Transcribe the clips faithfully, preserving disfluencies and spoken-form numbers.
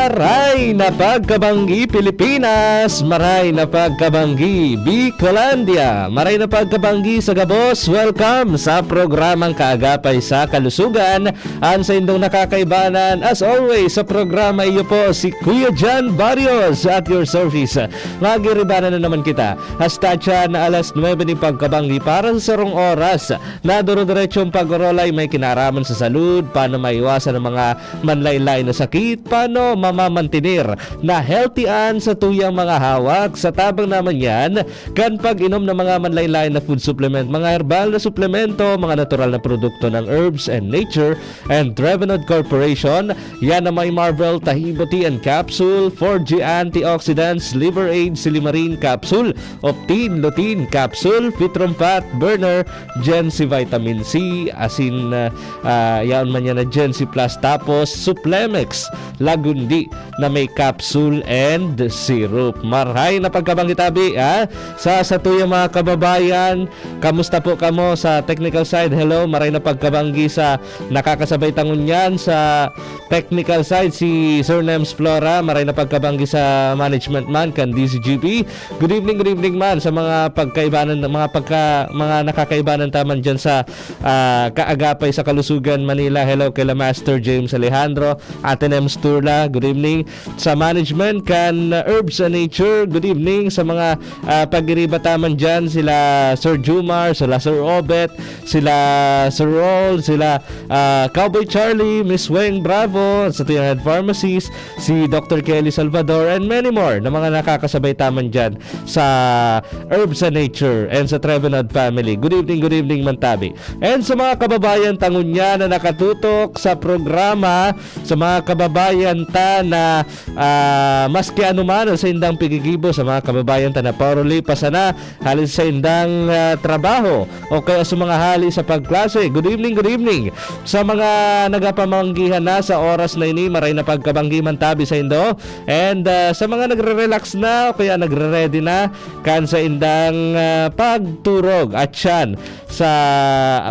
Maray na pagkabanggi, Pilipinas! Maray na pagkabanggi, Bicolandia! Maray na pagkabanggi sa gabos! Welcome sa programang Kaagapay sa Kalusugan, an saindong nakakaibanan. As always, sa programa iyo po, si Kuya John Barrios at your service. Magiribanan na naman kita. Hasta dyan na alas nuebe nin pagkabanggi para sa sarong oras na duro-diretsong pag-orolay may kinaraman sa salud, paano maiwasan ang mga manlain-lain na sakit, paano mamamantener na healthy an satuyang mga hawak. Sa tabang naman yan, kan pag-inom ng mga manlain-lain na food supplement, mga herbal na suplemento, mga natural na produkto ng herbs and nature and Trevenod Corporation, yan na may Marvel Tahibo Tea and Capsule, four G Antioxidants, Liver Aid, Silimarin Capsule, Optin, Lutein Capsule, Fitron Fat Burner, Gen C Vitamin C, asin, ah, ah, yaon man yan na Gen C Plus, tapos Suplemex, Lagundi, na may capsule and syrup. Maray na pagkabanggi tabi, ha? Sa satuyang mga kababayan, kamusta po kamo sa technical side? Hello, maray na pagkabanggi sa nakakasabay ta ngunyan sa technical side, si Sir Nems Flora, maray na pagkabanggi sa management man kan D Z G P. Good evening, good evening man sa mga pagkaibanan, mga pagka, mga nakakaibanan ta man diyan sa, ah, Kaagapay sa Kalusugan, Manila. Hello kay la Master James Alejandro, Ate Nems Turla. Good evening sa management kan, uh, Herbs and Nature. Good evening sa mga, ah, pag-iriba ta man diyan, sila Sir Jumar, sila Sir Obet, sila Sir Roll, sila, ah, Cowboy Charlie, Miss Weng Bravo, sa Tuyangan Pharmacies, si Doctor Kelly Salvador, and many more na mga nakakasabay ta man diyan sa Herbs and Nature and sa Trevenod family. Good evening, good evening, Mantabi. And sa mga kababayan ta ngunyan na nakatutok sa programa, sa mga kababayan ta na, ah, maski ano man ang saindang pigigibo, sa mga kababayan ta na pauruli pa sana hali sa saindang, ah, trabaho o kaya sa mga hali sa pagklase. Good evening, good evening. Sa mga nagapamanggihan na sa oras na ini, maray na pagkabanggi, Mantabi, saindo. And, ah, sa mga nagre-relax na o kaya nagre-ready na kan saindang, ah, pagturog, atyan sa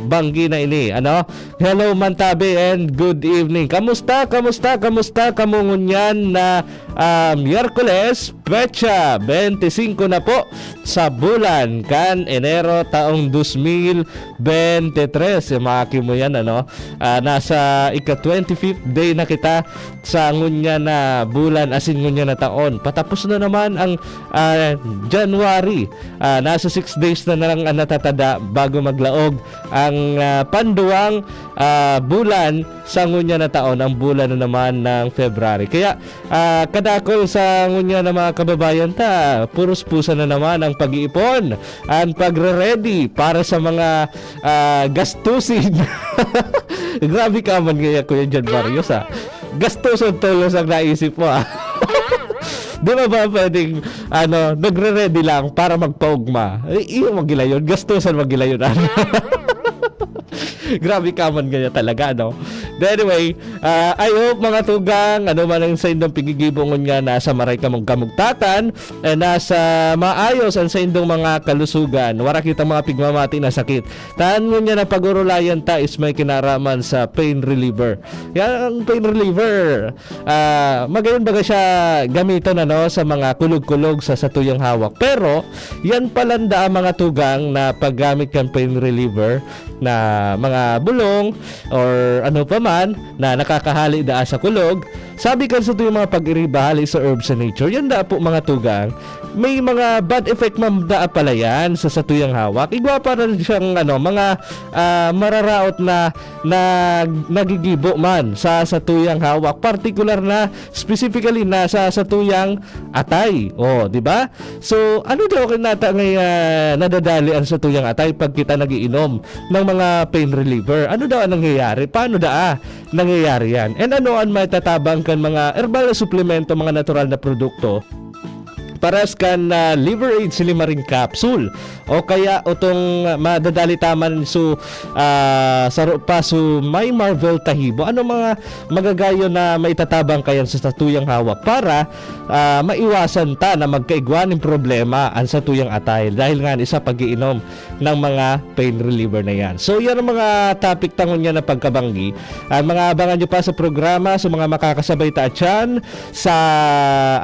banggi na ini, ano? Hello, Mantabi, and good evening. Kamusta, kamusta, kamusta kamo ngunyan na, ah, Miyerkules, petsa twenty-five na po sa bulan kan Enero taong dos mil twenty-three? Si Maki mo yan, ano? Ah, nasa ika-twenty-fifth day na kita sa ngunyan na bulan, asin ngunyan na taon. Patapos na naman ang, ah, January. Ah, nasa six days na lang ang natatada bago maglaog ang, ah, panduwang, ah, bulan sa ngunyan na taon, ang bulan na naman ng February. Kaya, ah, kadakol sa ngunyan na mga kababayan ta, puros pusa na naman ang pag-iipon, ang pagre-ready para sa mga, ah, gastusin. Grabe ka man kaya, Kuya John Barrios, ah. Gastusan tolos ang naisip mo, ah. Di ba ba pwedeng, ano, nagre-ready lang para magpaugma? I-, iyo, magilayon. Gastusan, magilayon, ah. Grabe ka man kaya talaga, no? But anyway, ah, I hope, mga tugang, ano man ang saindong pigigibo ngunyan, nasa maray kamong kamugtatan, eh, nasa maayos ang saindong mga kalusugan. Wara kitang mga pigmamati na sakit. Tan ngunyan na pag-urulayan ta is may kinaraman sa pain reliever. Yan ang pain reliever. Ah, magayon baga siya gamiton, ano, sa mga kulog-kulog sa satuyang hawak. Pero, yan palan daa mga tugang na paggamit kan pain reliever na mga bulong or ano pa man na nakakahali daa sa kulog. Sabi kan satuyang mga pag-iriba hali sa herbs and nature, yan daa po mga tugang, may mga bad effect man daa pala yan sa satuyang hawak. Igwa pa rin siyang, ano, mga, ah, mararaot na, na nagigibo man sa satuyang hawak, partikular na, specifically na sa satuyang atay. Oh, di ba? So, ano daw kinata ngay, ah, nadadali ang satuyang atay pag kita nagiinom ng mga pain reliever? Ano daw ang nangyayari? Paano daa nangyayari yan? And ano ang matatabang kan mga herbal na suplemento, mga natural na produkto paras kan, ah, Liver Aid Silimarin Capsule. O kaya utong madadali ta man su, ah, saro pa su may Marvel Tahibo. Ano mga magagayon na maitatabang kayan sa satuyang hawak para, ah, maiwasan ta na magkaigwa nin problema an satuyang atay dahil nga sa pag-iinom ng mga pain reliever na yan. So, yan ang mga topic ta ngunyan na pagkabanggi. Ang mga abangan nyo pa sa programa, sa mga makakasabay ta dyan, sa,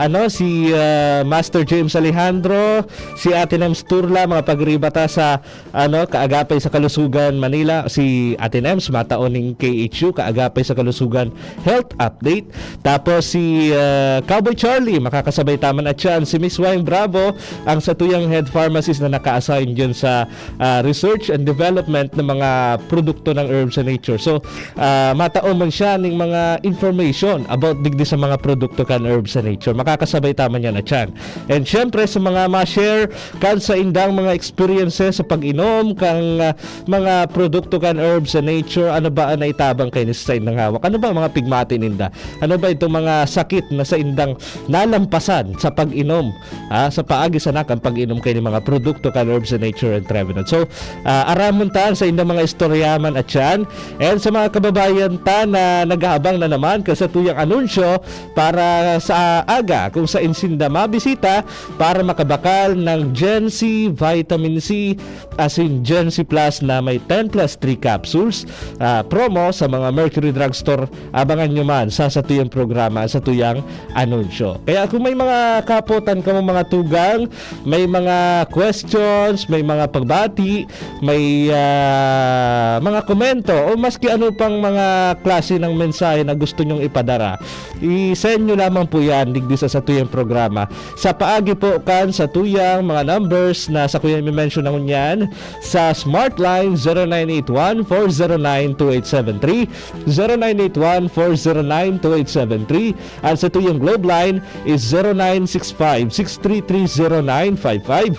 ano, si, ah, Master James Alejandro, si Ate Nems Turla, mga pag-iriba ta sa, ano, Kaagapay sa Kalusugan, Manila, si Ate Nems, matao ning K H U, Kaagapay sa Kalusugan Health Update. Tapos si, ah, Cowboy Charlie, makakasabay ta man dyan. Si Miss Wayne Bravo, ang satuyang head pharmacist na naka-assign dyan sa, ah, research and development ng mga produkto ng Herbs and Nature. So, ah, matao man siya ning mga information about digdi sa mga produkto kan Herbs and Nature. Makakasabay ta man yan dyan. And syempre, sa mga ma-share kan saindang mga experiences sa pag-inom kang, ah, mga produkto kan Herbs and Nature, ano ba ang naitabang kaini sa saindang hawak? Ano ba ang mga pigmati ninda? Ano ba itong mga sakit na saindang nalampasan sa pag-inom, ah, sa paagi sana kan pag-inom kaini mga produkto kan Herbs and Nature and Trevenant? So, ah, aramon ta an saindang mga istorya man dyan. And sa mga kababayan ta na naghahabang na naman kan satuyang anunsyo para sa aga kung sain sinda mabisita para makabakal ng Gen C Vitamin C asin Gen C Plus na may ten plus three capsules, ah, promo sa mga Mercury Drugstore. Abangan nyo man sa satuyang programa, satuyang anunsyo. Kaya kung may mga kapotan kamo mga tugang, may mga questions, may mga pagbati, may, ah, mga komento, o maski ano pang mga klase ng mensahe na gusto nyong ipadara, i-send nyo lamang po yan digdi sa satuyang programa. Sa paagi po kan satuyang mga numbers na sakuyang i-mention na ngunyan, sa Smart Line, zero nine eight one, four zero nine, two eight seven three, zero nine eight one, four zero nine, two eight seven three. Ang satuyang Globe Line is zero nine six five, six three three, zero nine five five,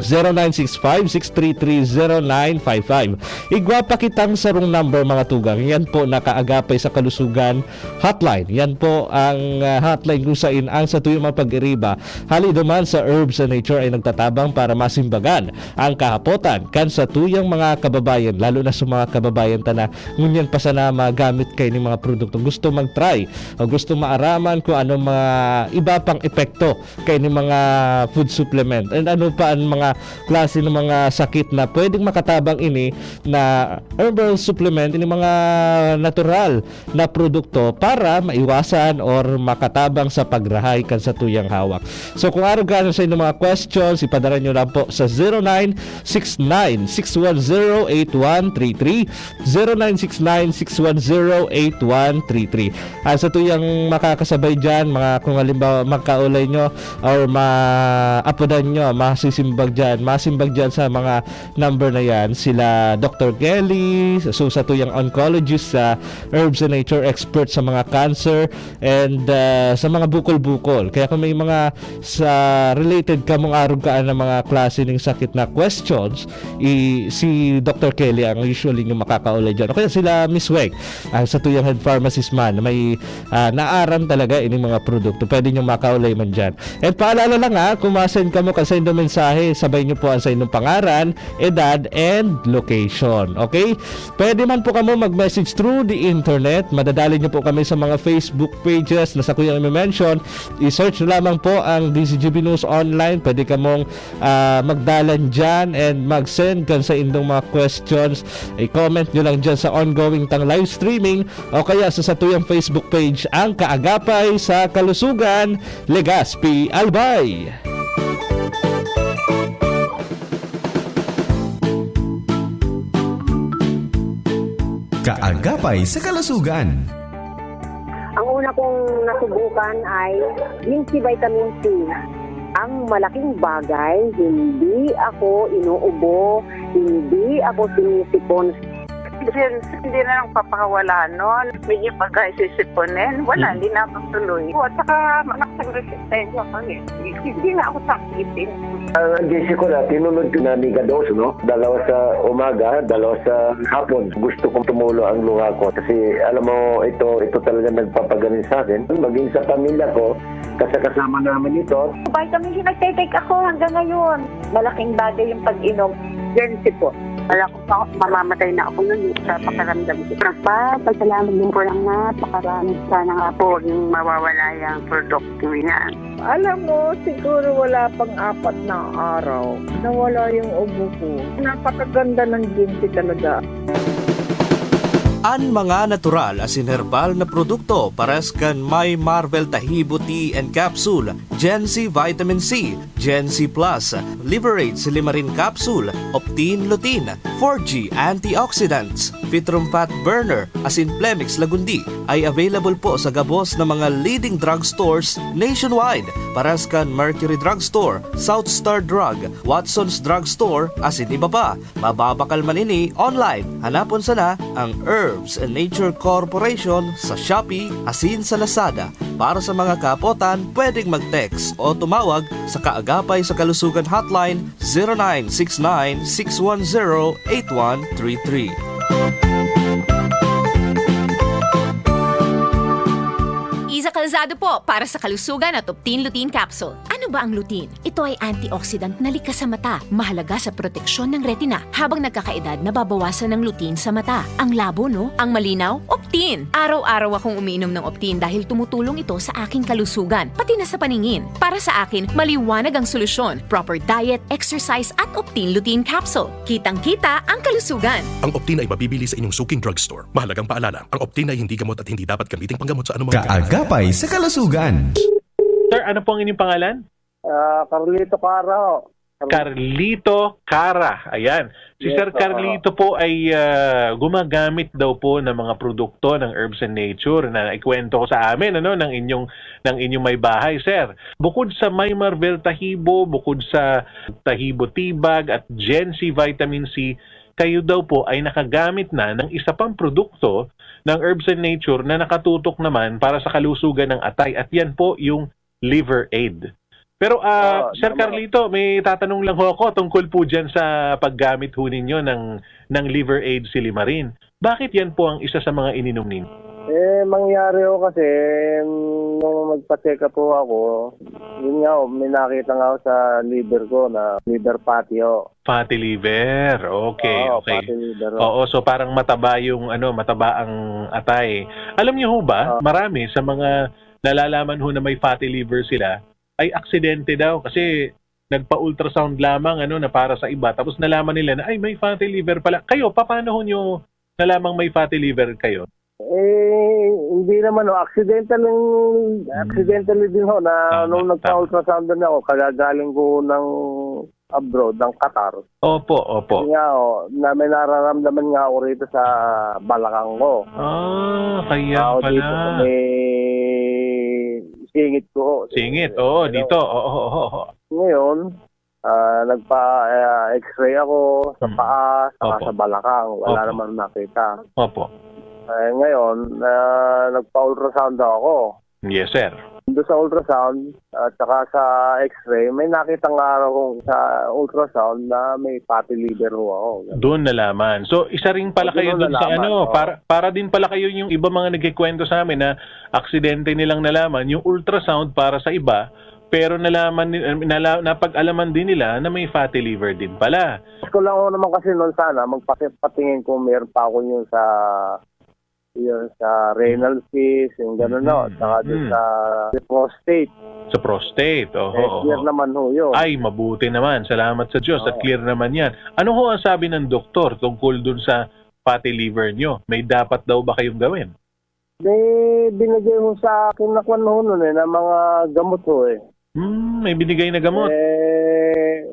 zero nine six five, six three three, zero nine five five. Igwa pa kitang sarong number, mga tugang. Yan po, nakaagapay sa kalusugan hotline. Yan po ang, ah, hotline kung sain ang satuyang mga pag-iriba. Hali duman sa Herbs and Nature ay nagtatabang para masimbagan ang kahapotan kan satuyang mga kababayan, lalo na sa mga kababayan ta na ngunyan pa sana magamit kaini mga produkto. Gusto mag-try o gusto maaraman kung anong mga iba pang epekto kaini mga food supplement and ano pa ang mga klase ng mga sakit na pwedeng makatabang ini na herbal supplement, ini mga natural na produkto para maiwasan or makatabang sa pagrahay kan satuyang hawak. So kung arog ka sa inyong mga questions, ipadara nyo lang po sa zero nine six nine, six one zero, eight one three three, zero nine six nine, six one zero, eight one three three. Ang satuyang makakasabay dyan, mga kung halimbawa magkaulay nyo or maapodan nyo, masisimbag dyan, masimbag dyan sa mga number na yan, sila Doctor Kelly, so satuyang oncologist sa herbs and nature expert sa mga cancer, and, ah, sa mga bukol-bukol. Kaya kung may mga sa related kamong arog kaan na mga klase ning sakit na questions, i-, si Doctor Kelly ang usually yung makakaulay dyan. O kaya sila Miss Weng, ang satuyang head pharmacist man, may, ah, naaram talaga ining mga produkto. Pwede nyo makaulay man dyan. At paalala lang ha, kung ma-send kamo kan saindong mensahe, sabay nyo po ang saindong pangaran, edad, and location. Okay? Pwede man po kamo mag-message through the internet. Madadali nyo po kami sa mga Facebook pages na sakuyang i-mention. I-search nyo lamang po ang D Z G B News Online. Pwede kamong, ah, magdalan dyan and mag-send kan saindong mga questions. I-comment nyo lang dyan sa ongoing tang live streaming o kaya sa satuyang Facebook page, Ang Kaagapay sa Kalusugan, Legazpi, Albay. Kaagapay sa Kalusugan. Ang una kong nasubukan ay yung si Vitamin C. Ang malaking bagay, hindi ako inuubo, hindi ako sinisipon. Since hindi na lang papakawala nun, medyo pagka isisiponin, wala, Mm. hindi na ako tuloy. At saka malakas ang resistensya ko eh. Hindi na ako sakitin. Ang J C ko na, tinunod ko na Mega Dose, no? Dalawa sa umaga, dalawa sa hapon. Gusto kong tumulo ang luha ko. Kasi alam mo, ito, ito talaga nagpapagaling sa akin. Maging sa pamilya ko, kasakasama namin ito. Vitamin C, nagte-take ako hanggang ngayon. Malaking bagay yung pag-inom. Jency po. Wala ko pa, mamamatay na ako nun eh, sa pakiramdam ko. Nagpapasalamat din po lang, napakarami. Sana nga po, huwag yung mawawala yung produkto yan. Alam mo, siguro wala pang apat na araw, nawala yung ubo ko. Napakaganda ng Ginty talaga. An mga natural asin herbal na produkto pares kan May Marvel Tahibo Tea and Capsule, Gen C Vitamin C, Gen C Plus, Liverage Silimarin Capsule, Optin Lutein, four G Antioxidants, Fitrum Fat Burner, asin Plemix Lagundi ay available po sa gabos na mga leading drugstores nationwide, pares kan Mercury Drugstore, South Star Drug, Watson's Drugstore, asin iba pa. Mababakal man ini online. Hanapon sana ang Herbs and Nature Corporation sa Shopee asin sa Lazada. Para sa mga kaapotan, pwedeng mag-text o tumawag sa Kaagapay sa Kalusugan Hotline, zero nine six nine six one zero eight one three three. Iza Calzado po para sa Kalusugan at Optin Lutein Capsule. Ano ba ang lutein? Ito ay antioxidant na likas sa mata, mahalaga sa proteksyon ng retina. Habang nagkakaedad, nababawasan ng lutein sa mata. Ang labo, no? Ang malinaw, Optin! Araw-araw akong umiinom ng Optin dahil tumutulong ito sa aking kalusugan, pati na sa paningin. Para sa akin, maliwanag ang solusyon. Proper diet, exercise, at Optin Lutein Capsule. Kitang-kita ang kalusugan. Ang Optin ay mabibili sa inyong suking drugstore. Mahalagang paalala, ang Optin ay hindi gamot at hindi dapat gamiting panggamot sa anumang Kaagapay sa kalusugan. Sir, ano po ang inyong pangalan? Ah, Carlito Cara ho. Carlito Cara. Ayan. Si Yes, Sir oo. Carlito po ay, ah, gumagamit daw po ng mga produkto ng Herbs and Nature na ikwento ko sa amin, ano, ng inyong, ng inyong may bahay, sir. Bukod sa May Marvel Tahibo, bukod sa Tahibo Tibag at Gen C Vitamin C, kayo daw po ay nakagamit na ng isa pang produkto ng Herbs and Nature na nakatutok naman para sa kalusugan ng atay. At yan po yung Liver Aid. Pero, ah, Oo, Sir tama. Carlito, may tatanong lang ho ako tungkol po diyan sa paggamit ho ninyo ng, ng Liver Aid Silimarin. Bakit yan po ang isa sa mga ininom ninyo? Eh, mangyari ho kasi, nung magpa-check up ho ako, yun nga ho, may nakita nga ho sa liver ko na liver fatty ho. Fatty liver. Okay, Oo, okay. Fatty liver ho. Oo, so parang mataba yung, ano, mataba ang atay. Alam niyo ho ba, Oo. marami sa mga nalalaman ho na may fatty liver sila, ay aksidente daw kasi nagpa-ultrasound lamang, ano, na para sa iba, tapos nalaman nila na, "Ay, may fatty liver pala." Kayo, papaano ho nyo nalamang may fatty liver kayo? Eh, hindi naman, oh, accidental yung, Hmm. accidentally din ho na Tama, nung tama. nagpa-ultrasound din ako, kagagaling ko ng abroad, ng Qatar. Opo, opo. Yun nga, oh, na may nararamdaman nga ako rito sa balakang ko. Ah, kaya Ako pala. dito sa may singit ko, ho. Singit, oo, Ano? dito. Oo, oo, oo. Ngayon, ah, nagpa, ah, X-ray ako sa Mm. paa, saka Opo. sa balakang. Wala Opo. namang nakita. Opo. Eh, ngayon, ah, nagpa-ultrasound daw ako. Yes, sir. Doon sa ultrasound at saka sa X-ray, may nakita nga ako sa ultrasound na may fatty liver ho ako. Doon nalaman. So, isa rin pala O, kayo doon doon sa nalaman, ano, oo. para, para din pala kayo yung iba mga nagkikwento sa amin na aksidente nilang nalaman, yung ultrasound para sa iba, pero nalaman ni-, nala-, napag-alaman din nila na may fatty liver din pala. Gusto lang ho naman kasi noon sana, magpaki-, patingin kung meron pa ako yun sa, yun sa renal cyst, yung gano'n, no? Mm, Saka dun mm. sa prostate. Sa prostate, oho, Eh, clear oho. naman ho yun. Ay, mabuti naman. Salamat sa Diyos at Oo. clear naman yan. Ano ho ang sabi ng doktor tungkol dun sa fatty liver nyo? May dapat daw ba kayong gawin? May binigay ho sa akin na kwan ho nun eh, na mga gamot ho eh. Hmm, may binigay na gamot. Eh,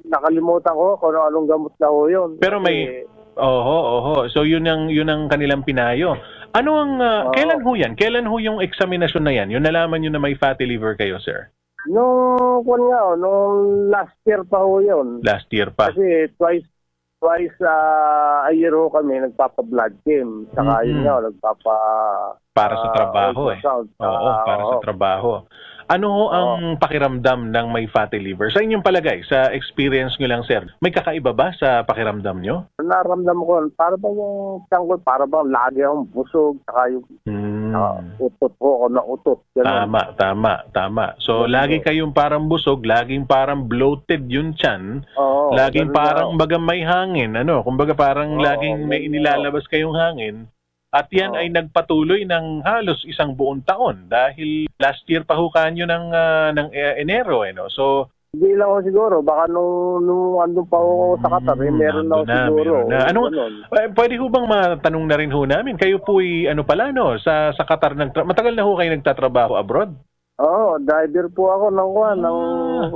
nakalimutan ko kung ano-anong gamot na ho yun. Pero may Kasi oho, oho. So, yun ang, yun ang kanilang pinayo. Ano ang, ah, Oo. kailan ho yan? Kailan ho yung eksaminasyon na yan? Yung nalaman nyo na may fatty liver kayo, sir? Nung, kwan nga, oh, nung last year pa ho yun. Last year pa. Kasi twice, twice, ah, a year ho kami nagpapa-blood chem. Saka yun Mm. nga, nagpapa-, Para sa ah, trabaho, eh. ultrasound. Oo, Ah, para sa oo. trabaho. Ano ho Oo. ang pakiramdam ng may fatty liver? Sa inyong palagay, sa experience nyo lang, sir, may kakaiba ba sa pakiramdam nyo? Naramdam ko, para bang yung tiyan ko, para bang lagi akong busog, saka yung Hmm. ah, utot ho ako na utot, ganun. Tama, tama, tama. So, Ganun lagi ho. kayong parang busog, laging parang bloated yung tiyan, Oo, laging ganun nga parang ho. baga may hangin, ano, kumbaga parang Oo, laging may ganun nga ho. inilalabas kayong hangin. At yan Oo. ay nagpatuloy ng halos isang buong taon dahil last year pa ho kanyo ng, ah, ng, eh, Enero, eh, no? So, Hindi lang ho siguro, baka nung, nung andun pa ho ako sa Qatar, eh, Hmm, meron na ho nandun na, siguro, meron na. Ano, ganun. eh, pwede ho bang matanong na rin ho namin? Kayo po'y ano pala, no, sa, sa Qatar nagtra-, matagal na ho kayo nagtatrabaho abroad? Oo, driver po ako ng, kuwan, ng Ah.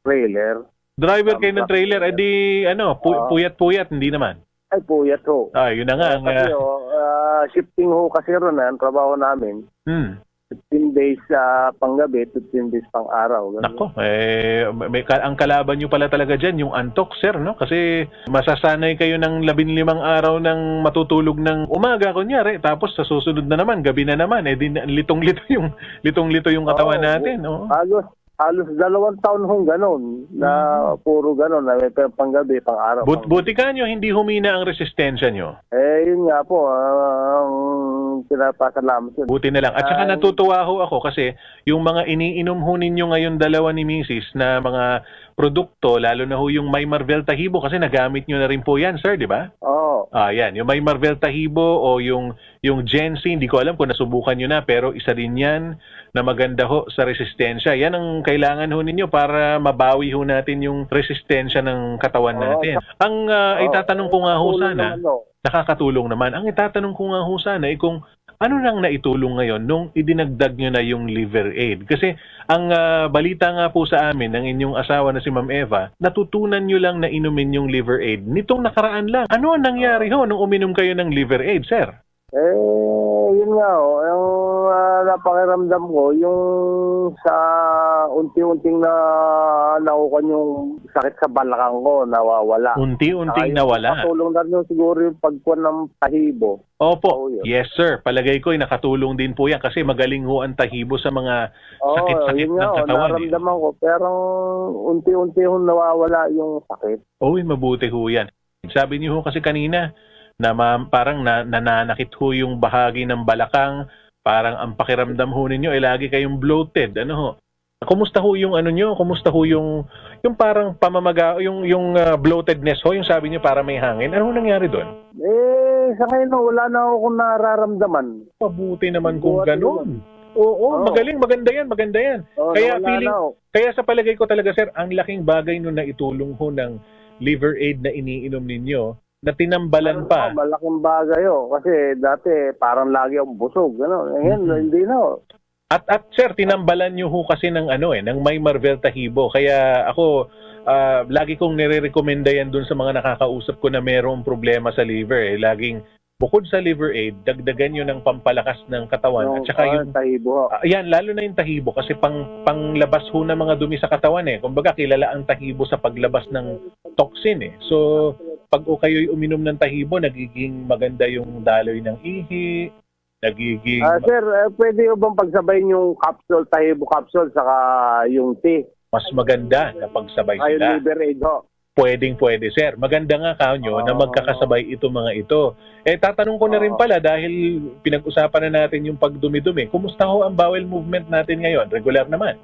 trailer. Driver kayo ng Truck trailer, eh, driver. di, ano, pu-, Oo. puyat-puyat, hindi naman? Ay, puyat ho. Ah, yun na nga, Ah, ang, kasi, ah, oh, ah, shifting ho kasi ron, eh, ang trabaho namin. Hmm. Fifteen days, ah, panggabi, fifteen days pang-araw, ganun. Nako, eh, may, may ka-, ang kalaban nyo pala talaga dyan, yung antok, sir, no? Kasi masasanay kayo ng labinlimang araw ng matutulog ng umaga, kunyari, tapos sa susunod na naman, gabi na naman, eh, di na, litong-lito yung, litong-lito yung katawan Oo, natin, bu-, oo. halos, halos dalawang taon hong ganun, na Mm. puro ganun, na may pang-, panggabi, pang-araw, But-, pang- buti kanyo, hindi humina ang resistensya nyo. Eh, yun nga po, ah, ang pinapasalamat yun. Buti na lang. At saka Ay. natutuwa ho ako kasi yung mga iniinom ho ninyo ngayon dalawa ni misis na mga produkto, lalo na ho yung May Marvel Tahibo kasi nagamit nyo na rin po yan, sir, di ba? Oo. Ah, yan. Yung May Marvel Tahibo o yung, yung Gen Z, hindi ko alam kung nasubukan nyo na, pero isa din yan na maganda ho sa resistensya. Yan ang kailangan ho ninyo para mabawi ho natin yung resistensya ng katawan Oo, natin. sa-, Ang, ah, oo, itatanong ko nga ho nakakatulong sana, naman, oh. nakakatulong naman. Ang itatanong ko nga ho sana ay kung ano nang naitulong ngayon nung idinagdag nyo na yung Liver Aid? Kasi ang, ah, balita nga po sa amin ng inyong asawa na si Ma'am Eva, natutunan nyo lang na inumin yung Liver Aid nitong nakaraan lang. Ano ang nangyari Oo. ho nung uminom kayo ng Liver Aid, sir? Eh, yun nga, oh, yung, ah, napakiramdam ko, yung sa unti-unting na nakukuha yung sakit sa balakang ko, nawawala. Unti-unting Saka yung nawala. nakatulong na rin siguro yung pagkuha ng tahibo. Opo. Oo, yun. Yes, sir. Palagay ko, eh, nakatulong din po yan kasi magaling ho ang tahibo sa mga Oo, sakit-sakit yun nga, ng oh, katawan, eh. naramdaman ko, pero unti-unti hong nawawala yung sakit. Uy, mabuti ho yan. Sabi niyo ho kasi kanina na ma-, parang na-, nananakit ho yung bahagi ng balakang, parang ang pakiramdam ho ninyo, eh, lagi kayong bloated, ano ho? Kumusta ho yung ano niyo? Kumusta ho yung, yung parang pamamaga-, yung, yung, ah, bloatedness ho, yung sabi niyo parang may hangin? Ano ho nangyari dun? Eh, sa ngayon, wala na akong nararamdaman. Mabuti naman kung Buhat ganun. naman. Oo, Oo. magaling, maganda yan, maganda yan. Oo, Kaya nawala feeling, na, oh. kaya sa palagay ko talaga, sir, ang laking bagay nung naitulong ho ng Liver Aid na iniinom ninyo, na tinambalan Ano pa. pa, malaking bagay, oh. Kasi dati, parang lagi akong busog, gano'n. Eh, ngayon, Mhm. hindi na, oh. At, at, sir, tinambalan niyo ho kasi ng ano, eh, ng May Marvel Tahibo. Kaya ako, ah, lagi kong nirerekomenda yan dun sa mga nakakausap ko na merong problema sa liver, eh. Laging, bukod sa Liver Aid, dagdagan niyo ng pampalakas ng katawan. At Yung, saka ah, yung, tahibo, ho. ah, yan, lalo na yung tahibo kasi pang, panglabas ho ng mga dumi sa katawan, eh. Kumbaga, kilala ang tahibo sa paglabas ng toxin, eh. So, pag o kayo'y uminom ng tahibo, nagiging maganda yung daloy ng ihi, nagiging Ah, sir, eh, pwede ho bang pagsabayin yung capsule, tahibo capsule, saka yung tea? Mas maganda na pagsabay Ay, sila. Liver Aid, ho. Pwedeng-pwede, sir. Maganda nga kanyo na Oo. magkakasabay itong mga ito. Eh, tatanong ko na rin Oo. pala, dahil pinag-usapan na natin yung pagdumi-dumi, kumusta ho ang bowel movement natin ngayon? Regular naman?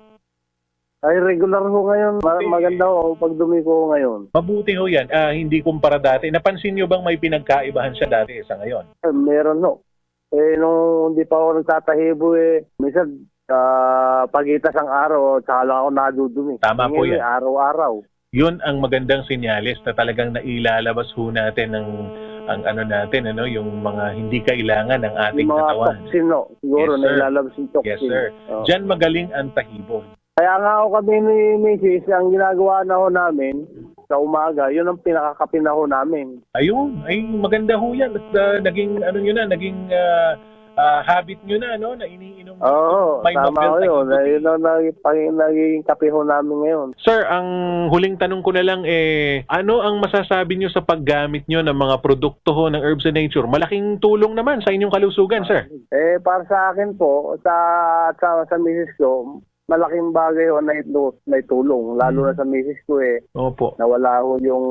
Ay, regular ho ngayon. Ma-, Okay. maganda ho ang pagdumi ko ngayon. Mabuti ho yan. Ah, hindi kumpara dati. Napansin nyo bang may pinagkaibahan siya dati sa ngayon? Eh, meron ho. Eh, nung hindi pa ako nagtatahibo, eh, minsan, ah, pagitas ang araw, tsaka lang ako nadudumi. Tama po Ngayon, yan. eh, araw-araw. Yun ang magandang senyales na talagang nailalabas ho natin ang, ang ano natin, ano, yung mga hindi kailangan ng ating Yung mga katawan. toxin, no? Siguro, Yes, sir. nailalabas yung Yes, toxin. sir. Oo. Diyan magaling ang tahibo. Kaya nga ako kami ni misis, ang ginagawa na ho namin sa umaga, yun ang pinakakape na ho namin. Ayun, ay maganda ho yan. At, ah, naging, ano nyo na, naging, ah, ah, habit nyo na, no, na iniinom Oo, may tama Marvel ko yun. Tahibo. Yun ang naging, pang- naging kape ho namin ngayon. Sir, ang huling tanong ko na lang eh, ano ang masasabi nyo sa paggamit nyo ng mga produkto ho ng Herbs and Nature? Malaking tulong naman sa inyong kalusugan, sir. Eh, para sa akin po, sa, sa, sa misis ko, malaking bagay ho na ito, na itulong. Lalo na sa misis ko eh, Opo. Nawala ho yung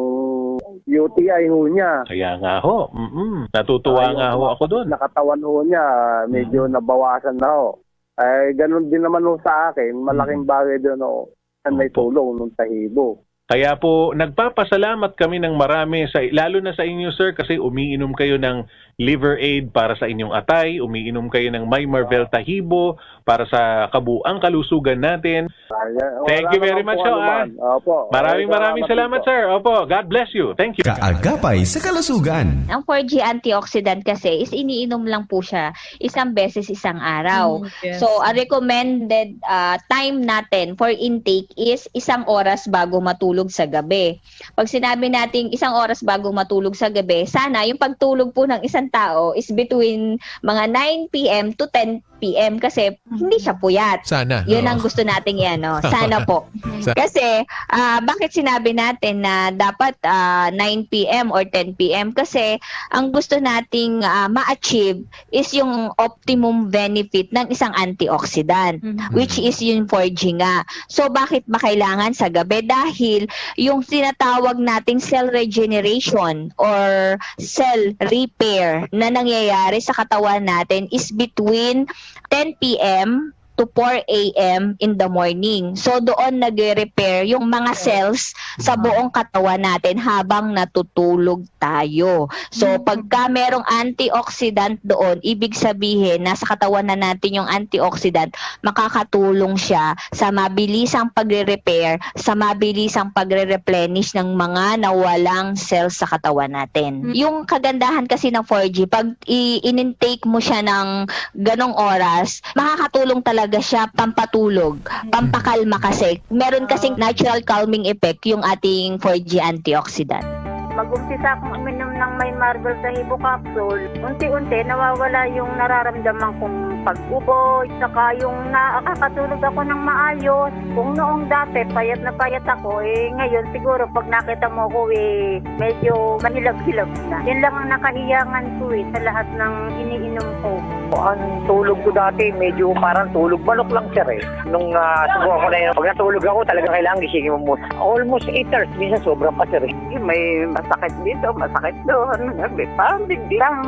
U T I ho niya. Kaya nga ho. Mm-mm. Natutuwa Ayun, nga ho ako doon. Nakatawan ho niya, medyo nabawasan na ho. Eh, ganun din naman ho sa akin, malaking bagay doon ho, na may tulong nung tahibo. Kaya po, nagpapasalamat kami ng marami, sa, lalo na sa inyo, sir, kasi umiinom kayo ng Liver Aid para sa inyong atay, umiinom kayo ng My Marvel Tahibo para sa kabuang kalusugan natin. Kaya, wala Thank you very naman much, po ho, anuman. ah. Opo. Maraming Ay, maraming salamat, po. Sir. Opo, God bless you. Thank you. Kaagapay sa kalusugan. Ang four G antioxidant kasi is iniinom lang po siya isang beses isang araw. Mm, yes. So, ang recommended ah, time natin for intake is isang oras bago matulog sa gabi. Pag sinabi nating isang oras bago matulog sa gabi, sana yung pagtulog po ng isang tao is between mga nine p m to ten p m kasi hindi siya puyat. Sana. Yun Oo. ang gusto nating iano. Sana po. Sa- Kasi ah, bakit sinabi natin na dapat ah, nine p m or ten p m? Kasi ang gusto nating ah, ma-achieve is yung optimum benefit ng isang antioxidant, Mhm. which is yung four G nga. So bakit ba kailangan sa gabi? Dahil yung sinatawag nating cell regeneration or cell repair na nangyayari sa katawan natin is between ten p m to four a m in the morning. So doon nagre-repair yung mga cells sa buong katawan natin habang natutulog tayo. So pagka merong antioxidant doon, ibig sabihin nasa katawan na natin yung antioxidant, makakatulong siya sa mabilisang pagre-repair, sa mabilisang pagre-replenish ng mga nawalang cells sa katawan natin. Yung kagandahan kasi ng four G, pag i- in-intake mo siya ng ganong oras, makakatulong talaga siya pampatulog, pampakalma kasi. Meron kasing natural calming effect yung ating four G antioxidant. Mag-umpisa akong uminom ng may Marvel Tahibo capsule. Unti-unti, nawawala yung nararamdaman kong pag-ubo, saka yung nakakatulog ako ng maayos. Kung noong dati, payat na payat ako, eh ngayon siguro pag nakita mo ako, eh, medyo mahilab-hilab na. Yan lang ang nakahiyangan ko eh, sa lahat ng iniinom ko. Ang tulog ko dati, medyo parang tulog manok lang, sir, eh. Nung ah, subukan ko na yun, pag natulog ako, talagang kailangan gisingin mo muna. Almost eight hours, minsan sobra pa, sir, eh. May masakit dito, masakit doon. Sabi, parang biglang,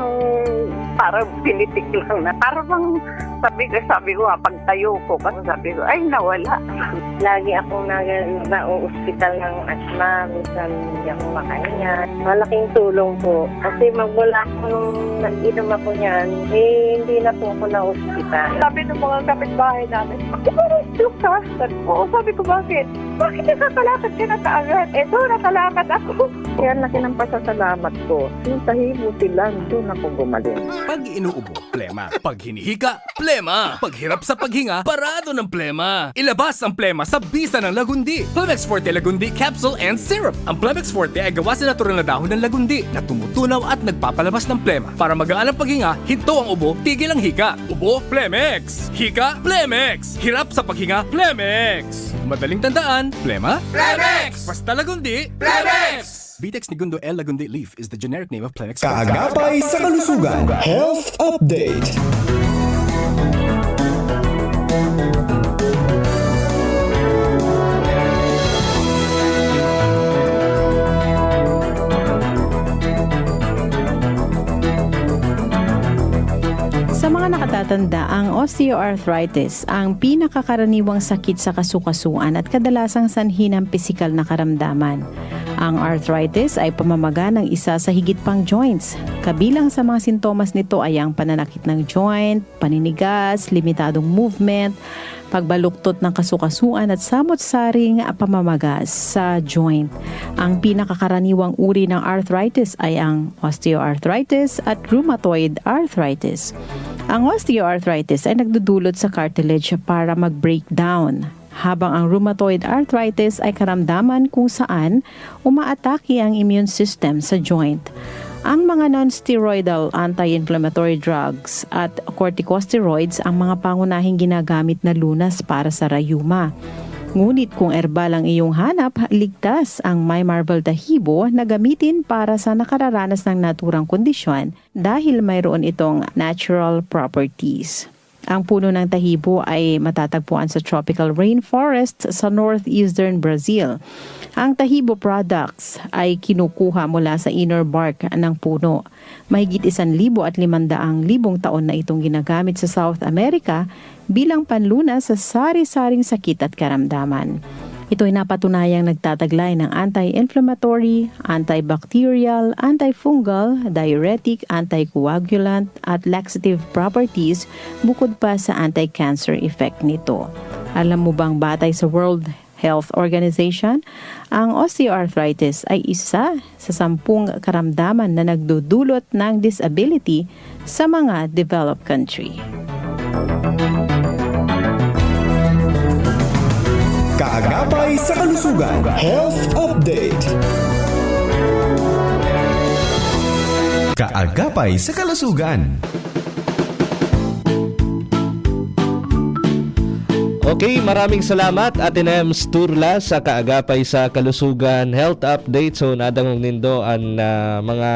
parang pinitik lang na. Parang bang, sabi ko, sabi ko, ah, pagtayo ko, kasi sabi ko, ay, nawala. Lagi akong nag- nauospital ng asma, minsan hindi ako makahinga. Malaking tulong po. Kasi magmula po nung nag-inom ako niyan, eh, hindi na po ako na-ospital. Sabi ng mga kapitbahay namin, "Bakit parang stroke ka?" Sabi ko, "Oo," sabi ko, "Bakit? Bakit nakakalakad ka na kaagad?" Eto, nakalakad ako. Kaya laki ng pasasalamat ko. Yung tahibo sila, doon ako gumaling. Pag inuubo, plema. Pag hinihika, plema. Pag hirap sa paghinga, parado ng plema. Ilabas ang plema sa bisa ng Lagundi. Plemex Forte Lagundi Capsule and Syrup. Ang Plemex Forte ay gawa sa natural na dahon ng lagundi na tumutunaw at nagpapalabas ng plema. Para magaan ang paghinga, hinto ang ubo, tigil ang hika. Ubo, Plemex. Hika, Plemex. Hirap sa paghinga, Plemex. Madaling tandaan, plema? Plemex! Basta Lagundi, Plemex! Vitex Negundo L Lagundi Leaf is the generic name of Plemex. Kaagapay sa kalusugan. Health Update. Sa mga nakatatanda, ang osteoarthritis ang pinakakaraniwang sakit sa kasukasuan at kadalasang sanhi ng pisikal na karamdaman. Ang arthritis ay pamamaga ng isa sa higit pang joints. Kabilang sa mga sintomas nito ay ang pananakit ng joint, paninigas, limitadong movement, pagbaluktot ng kasukasuan at samot-saring pamamaga sa joint. Ang pinakakaraniwang uri ng arthritis ay ang osteoarthritis at rheumatoid arthritis. Ang osteoarthritis ay nagdudulot sa cartilage para mag-breakdown, habang ang rheumatoid arthritis ay karamdaman kung saan umaatake ang immune system sa joint. Ang mga non-steroidal anti-inflammatory drugs at corticosteroids ang mga pangunahing ginagamit na lunas para sa rayuma. Ngunit kung erbal ang iyong hanap, ligtas ang My Marvel Tahibo na gamitin para sa nakararanas ng naturang kondisyon dahil mayroon itong natural properties. Ang puno ng tahibo ay matatagpuan sa tropical rainforest sa northeastern Brazil. Ang tahibo products ay kinukuha mula sa inner bark ng puno. Mahigit isan libo at limandaang libong taon na itong ginagamit sa South America bilang panlunas sa sari-saring sakit at karamdaman. Ito'y napatunayang nagtataglay ng anti-inflammatory, antibacterial, antifungal, diuretic, anticoagulant, at laxative properties bukod pa sa anti-cancer effect nito. Alam mo bang batay sa World Health Organization, ang osteoarthritis ay isa sa sampung karamdaman na nagdudulot ng disability sa mga developed country. Kaagapay sa kalusugan, health update. Kaagapay sa kalusugan. Okay, maraming salamat, Ate Nems Turla, sa Kaagapay sa Kalusugan Health Update. So, nadangog nindo an ah, mga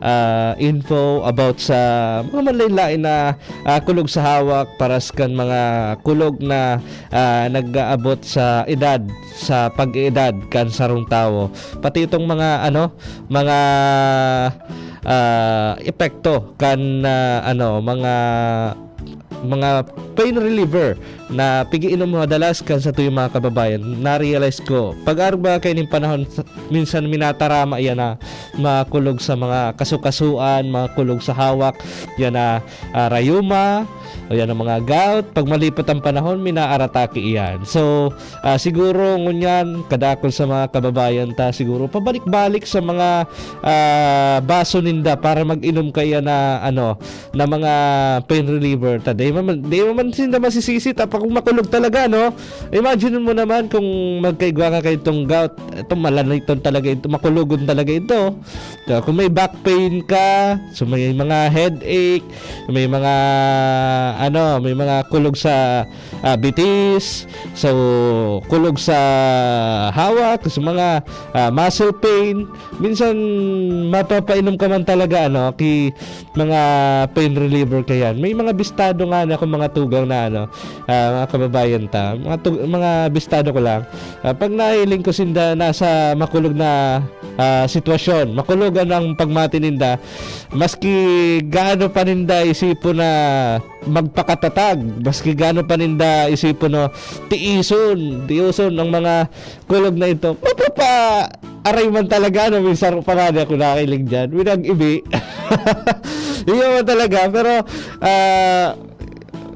ah, info about sa mga manlain-lain na ah, kulog sa hawak, paras kan mga kulog na ah, nag-aabot sa edad, sa pag-eedad kan sarong tawo. Pati itong mga ano, mga ah, epekto kan ah, ano, mga mga pain reliever na pag-iinom madalas kan satuyang mga kababayan. Na-realize ko, pag-arog ba kayo ning panahon, sa- minsan minatarama iyan na makulog sa mga kasukasuan, makulog sa hawak, yan na ah, rayuma, o yan ang mga gout. Pag malipot ang panahon, minaaratake iyan. So, ah, siguro ngunyan, kadakul sa mga kababayan ta, siguro pabalik-balik sa mga ah, baso ninda para mag-inom kaya na ano, na mga pain reliever ta. Di man, di man sinda masisisi ta pa kung makulog talaga, no? Imagine mo naman kung magkaigwa ka kay itong gout, ito malaniton talaga ito, makulogon talaga ito. So, kung may back pain ka, so may mga headache, may mga ano, may mga kulog sa ah, bitis, so kulog sa hawak, sa mga ah, muscle pain, minsan mapapainom ka man talaga ano, ki mga pain reliever kayan. May mga bistado nga na akong mga tugang na ano, ah, mga kababayan ta, mga tug- mga bistado ko lang. Ah, pag nahiling ko sinda nasa makulog na ah, sitwasyon, makulog ang pagmati ninda, maski gaano pa ninda isipon na magpakatatag, maski gaano pa ninda isipon na tiisun, tiuson ang mga kulog na ito. Mapapa aray man talaga, ano, minsan pa nga di ako nakilig dyan. Winag ibi. Iyon man talaga. Pero, ah,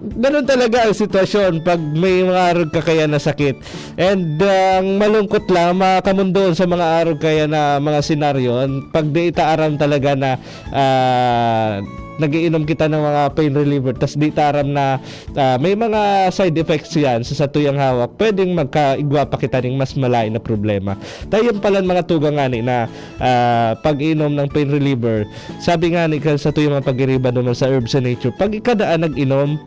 ganun talaga ang sitwasyon pag may mga arog ka kaya na sakit. And ah, ang malungkot lang, makamundoon sa mga arog kaya na mga senaryo, pag di itaaram talaga na ah, nagiinom kita ng mga pain reliever, tas di ta aram na ah, may mga side effects yan sa satuyang hawak, pwedeng magkaigwa pa kita ning mas malain na problema. Dayon pala mga tugang ngani na ah, pag-inom ng pain reliever, sabi nga ni kan satuyang mga pagiriba naman sa herbs and nature, pag ikadaan nag-inom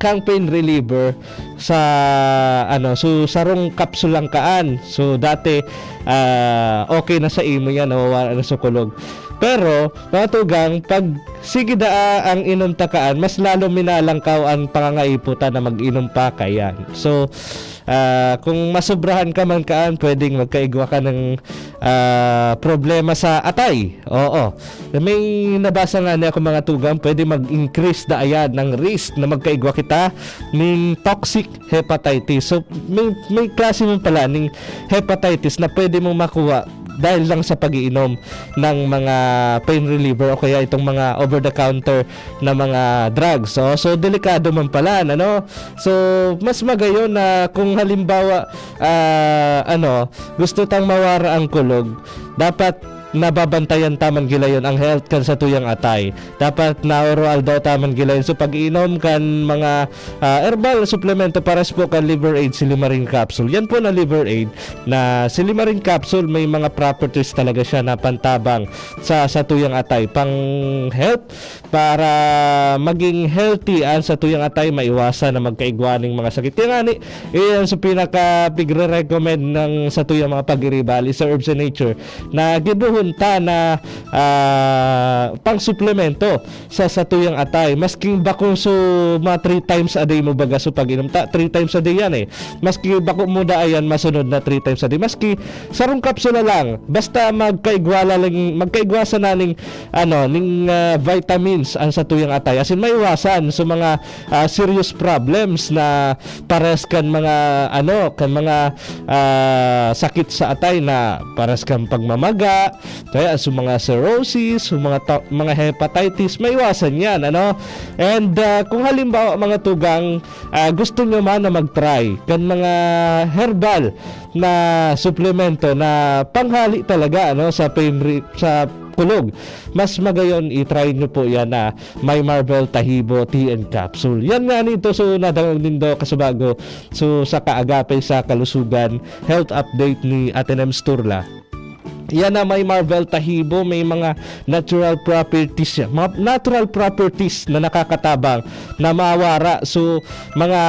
kang pain reliever sa ano, so sarong kapsul lang kaan. So dati ah, okay na sa imo yan, nawawala na sa kulog. Pero mga tugang, pag sige daa ang inom ta kaan, mas lalo minalangkaw ang pangangaipo ta na mag-inom pa kayan. So ah, kung masobrahan ka man kaan, pwedeng magkaigwa ka ng ah, problema sa atay. Oo. May nabasa nga niya ako mga tugang, pwede mag-increase da ayan ng risk na magkaigwa kita ning toxic hepatitis. So, may, may klase mo pala ning hepatitis na pwede mong makuha dahil lang sa pag-iinom ng mga pain reliever o kaya itong mga over-the-counter na mga drugs. So, so delikado man pala, ano? So, mas magayon na kung halimbawa, ah, ano, gusto tang mawara ang kulog, dapat nababantayan ta man gilayon ang health kan satuyang atay. Dapat naoroaldaw ta man gilayon. So, pag-iinom kan mga, ah, herbal na suplemento, pares po kan Liver Aid, Silimarin Capsule. Yan po na Liver Aid na Silimarin Capsule, may mga properties talaga siya na pantabang sa satuyang atay, pang health, para maging healthy an satuyang atay, maiwasan na magkaigwa ning mga sakit. Kaya nga ni, iyan sa pinaka pigre-recommend ng satuyang mga pag-iribal is herbs in nature na gibohon ta na, ah, pang-suplemento sa satuyang atay. Maski bako so mga three times a day mo baga so pag-inom ta, three times a day yan eh. Maski bako mo da ayan masunod na three times a day. Maski sarong kapsula lang, basta magkaigwa lang, magkaigwa sana ning, ano, ning, ah, vitamins ang satuyang atay. As in, maiwasan sa mga, ah, serious problems na pares kan mga, ano, kan mga, ah, sakit sa atay na pares kan pagmamaga, kaya sa mga cirrhosis, sa mga ta-, mga hepatitis, maiwasan yan, ano? And, ah, kung halimbawa, mga tugang, ah, gusto nyo man na mag-try kan mga herbal na suplemento na panghali talaga, ano, sa pain re-, sa kulog, mas magayon i-try nyo po yan na My Marvel Tahibo Tea and Capsule. Yan nga nito, so nadangog nindo kasubago, so sa Kaagapay sa Kalusugan, health update ni Ate Nems Turla. Yan na My Marvel Tahibo, may mga natural properties siya. Mga natural properties na nakakatabang na mawara. So, mga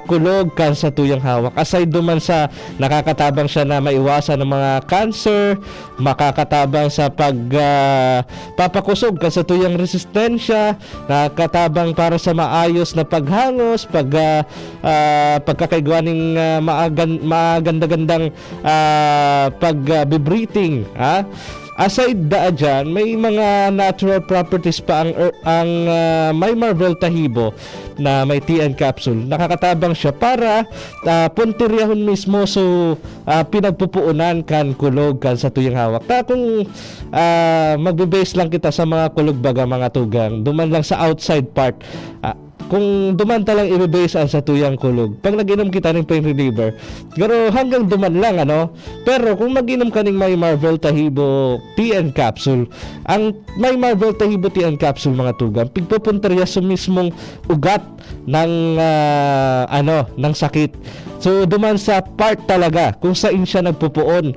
kulog kan satuyang hawak. Aside duman sa nakakatabang siya na maiwasan ng mga cancer, makakatabang sa pag, ah, papakusog kan satuyang resistensya, nakakatabang para sa maayos na paghangos, pag, ah, ah, pagkakaigwa ning, ah, maagan-, maganda-gandang, ah, pag, ah, bi-breathing, ha? Aside daa dyan, may mga natural properties pa ang er-, ang, ah, My Marvel Tahibo na may T N capsule. Nakakatabang siya para, ah, puntiryahon mismo so, ah, pinagpupuunan kan kulog kan satuyang hawak. Ta kung, ah, magbe-base lang kita sa mga kulog baga, mga tugang, duman lang sa outside part, ah, kung duman ta lang ibe-base ang satuyang kulog, pag nag-inom kita ning pain reliever, pero hanggang duman lang, ano? Pero kung mag-inom ka ning My Marvel Tahibo T N capsule, ang My Marvel Tahibo T N capsule, mga tugang, pigpupuntirya sa mismong ugat ng, ah, ano, ng sakit. So, duman sa part talaga kung saan siya nagpupuon,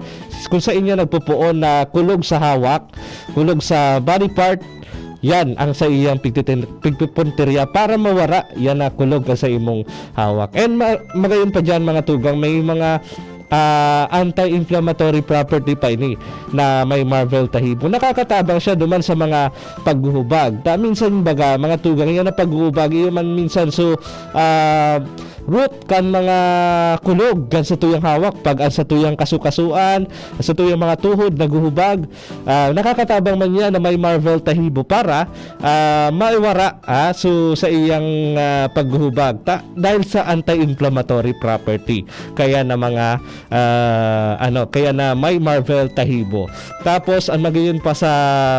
kung saan niya nagpupuon na kulog sa hawak, kulog sa body part, yan ang sa iyang pigtitin-, pigpupuntirya para mawara yan na kulog ka sa imong hawak. And ma-, magayon pa dyan, mga tugang, may mga, ah, anti-inflammatory property pa ini na My Marvel Tahibo. Nakakatabang siya duman sa mga paghuhubag. Ta minsan baga, mga tugang, yan na paghuhubag, iyo man minsan so, ah, root kan mga kulog kan satuyang hawak, pag ang satuyang kasukasuan, satuyang mga tuhod naghuhubag, ah, nakakatabang man yan na My Marvel Tahibo para, ah, maiwara, ah, so sa iyang, ah, paghuhubag. Ta dahil sa anti-inflammatory property. Kaya na mga, ah, ano, kaya na My Marvel Tahibo. Tapos, ang magayon pa sa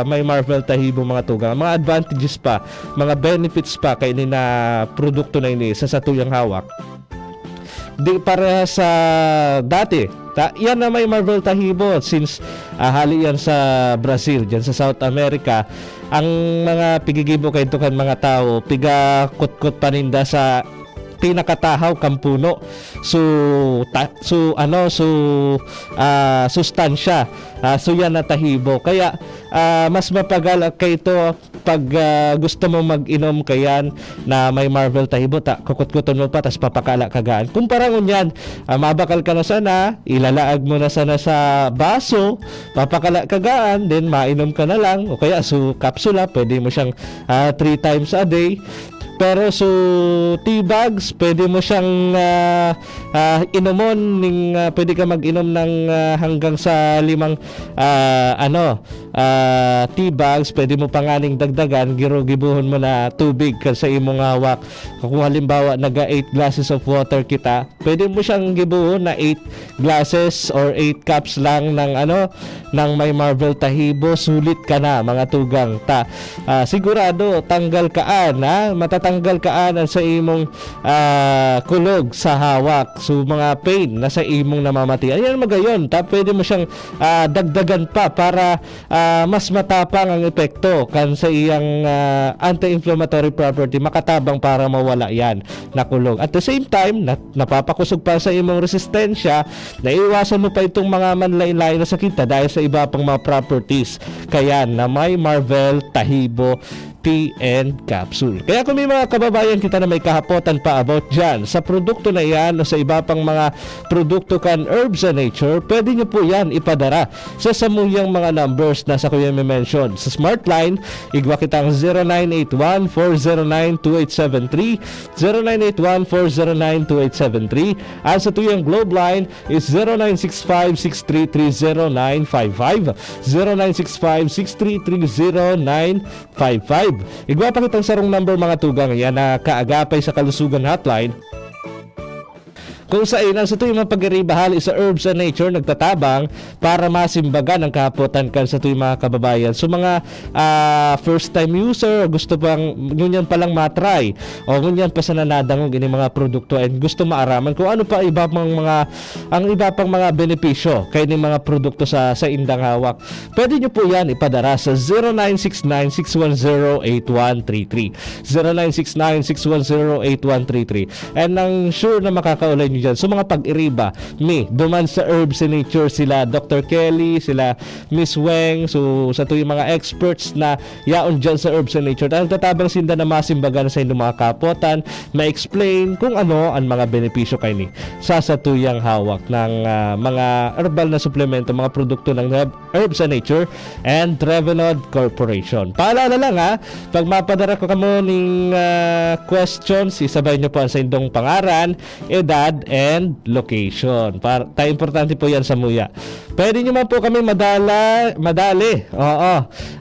My Marvel Tahibo, mga tugang, mga advantages pa, mga benefits pa kay ini na produkto na ini sa satuyang hawak. Di pareha sa dati. Ta, yan na My Marvel Tahibo, since, ah, hali yan sa Brazil, dyan sa South America. Ang mga pigigibo kayo kan mga tao, pigakutkot paninda sa pinakatahaw kan puno. So, ta-, so, ano, so, ah, sustansya. Ah, so, yan na tahibo. Kaya, ah, mas mapagal kaito pag, ah, gusto mo mag-inom kayan na may Marvel Tahibo, ta, kukutkuton mo pa, tas papakala ka gaan. Kumpara ngunyan, ah, mabakal ka na sana, ilalaag mo na sana sa baso, papakala ka gaan, then mainom ka na lang, o kaya so, kapsula, pwede mo siyang, ah, three times a day. Pero so, tea bags, pwede mo siyang, ah, ah, inomon, ning, ah, pwede ka mag-inom ng, ah, hanggang sa limang, ah, ano, ah, tea bags, pwede mo pa nganing dagdagan, giro gibohon mo na tubig kan sa imong hawak. Kung halimbawa, naga eight glasses of water kita, pwede mo siyang gibohon na eight glasses or eight cups lang ng, ano, ng may Marvel Tahibo, sulit ka na, mga tugang. Ta, ah, sigurado, tanggal ka, ah, na, matata-, tanggal kaan an sa imong, ah, kulog sa hawak. So, mga pain na sa imong namamatian. Yan magayon, ta pwede mo siyang, ah, dagdagan pa para, ah, mas matapang ang epekto kan sa iyang, ah, anti-inflammatory property, makatabang para mawala yan na kulog. At the same time, na, napapakusog pa sa imong resistensya, naiiwasan mo pa itong mga manlain-lain na sakit na dahil sa iba pang mga properties. Kaya na may Marvel Tahibo Tea and Capsule. Kaya kung may mga kababayan kita na may kahapotan pa about dyan, sa produkto na iyan o sa iba pang mga produkto kan Herbs and Nature, pwede nyo po yan ipadara sa samuyang mga numbers na sa kuya may mention. Sa Smartline, igwa kitang zero nine eight one four zero nine two eight seven three, zero nine eight one four zero nine two eight seven three. At sa tuyang Globe Line is zero nine six five six three three zero nine five five, zero nine six five six three three zero nine five five. Igwa pa kitang sarong number, mga tugang, yan na Kaagapay sa Kalusugan Hotline. Kung sain, ang satuy mga pag-iriba hali sa Herbs and Nature nagtatabang para masimbagan ang kahapotan kan satuy mga kababayan. So, mga, ah, first time user, gusto pang ngunyan palang matry o ngunyan pa sana nadangog ini mga produkto and gusto maaraman kung ano pa iba pang mga, ang iba pang mga benepisyo kay ni mga produkto sa, sa indang hawak. Pwede nyo po yan ipadara sa zero nine six nine six one zero eight one three three. Zero nine six nine six one zero eight one three three. And ang sure na makakaulay nyo dyan. So, mga pag-iriba, mi, duman sa Herbs and Nature, sila Doctor Kelly, sila Miss Weng, so, sa tuyang mga experts na yaon dyan sa Herbs and Nature, ang tatabang sinda na masimbagan sa inyong mga kapotan, ma-explain kung ano ang mga benepisyo kay ni sa satuyang hawak ng, ah, mga herbal na suplemento, mga produkto ng Herb-, Herbs and Nature and Trevenod Corporation. Paalala lang, ha, pag mapadara ko kamo ning, ah, questions, isabay nyo po ang sa indong pangaran, edad, and location. Para, ta importante po yan sa muya. Pwede nyo man po kami madala, madali, oo,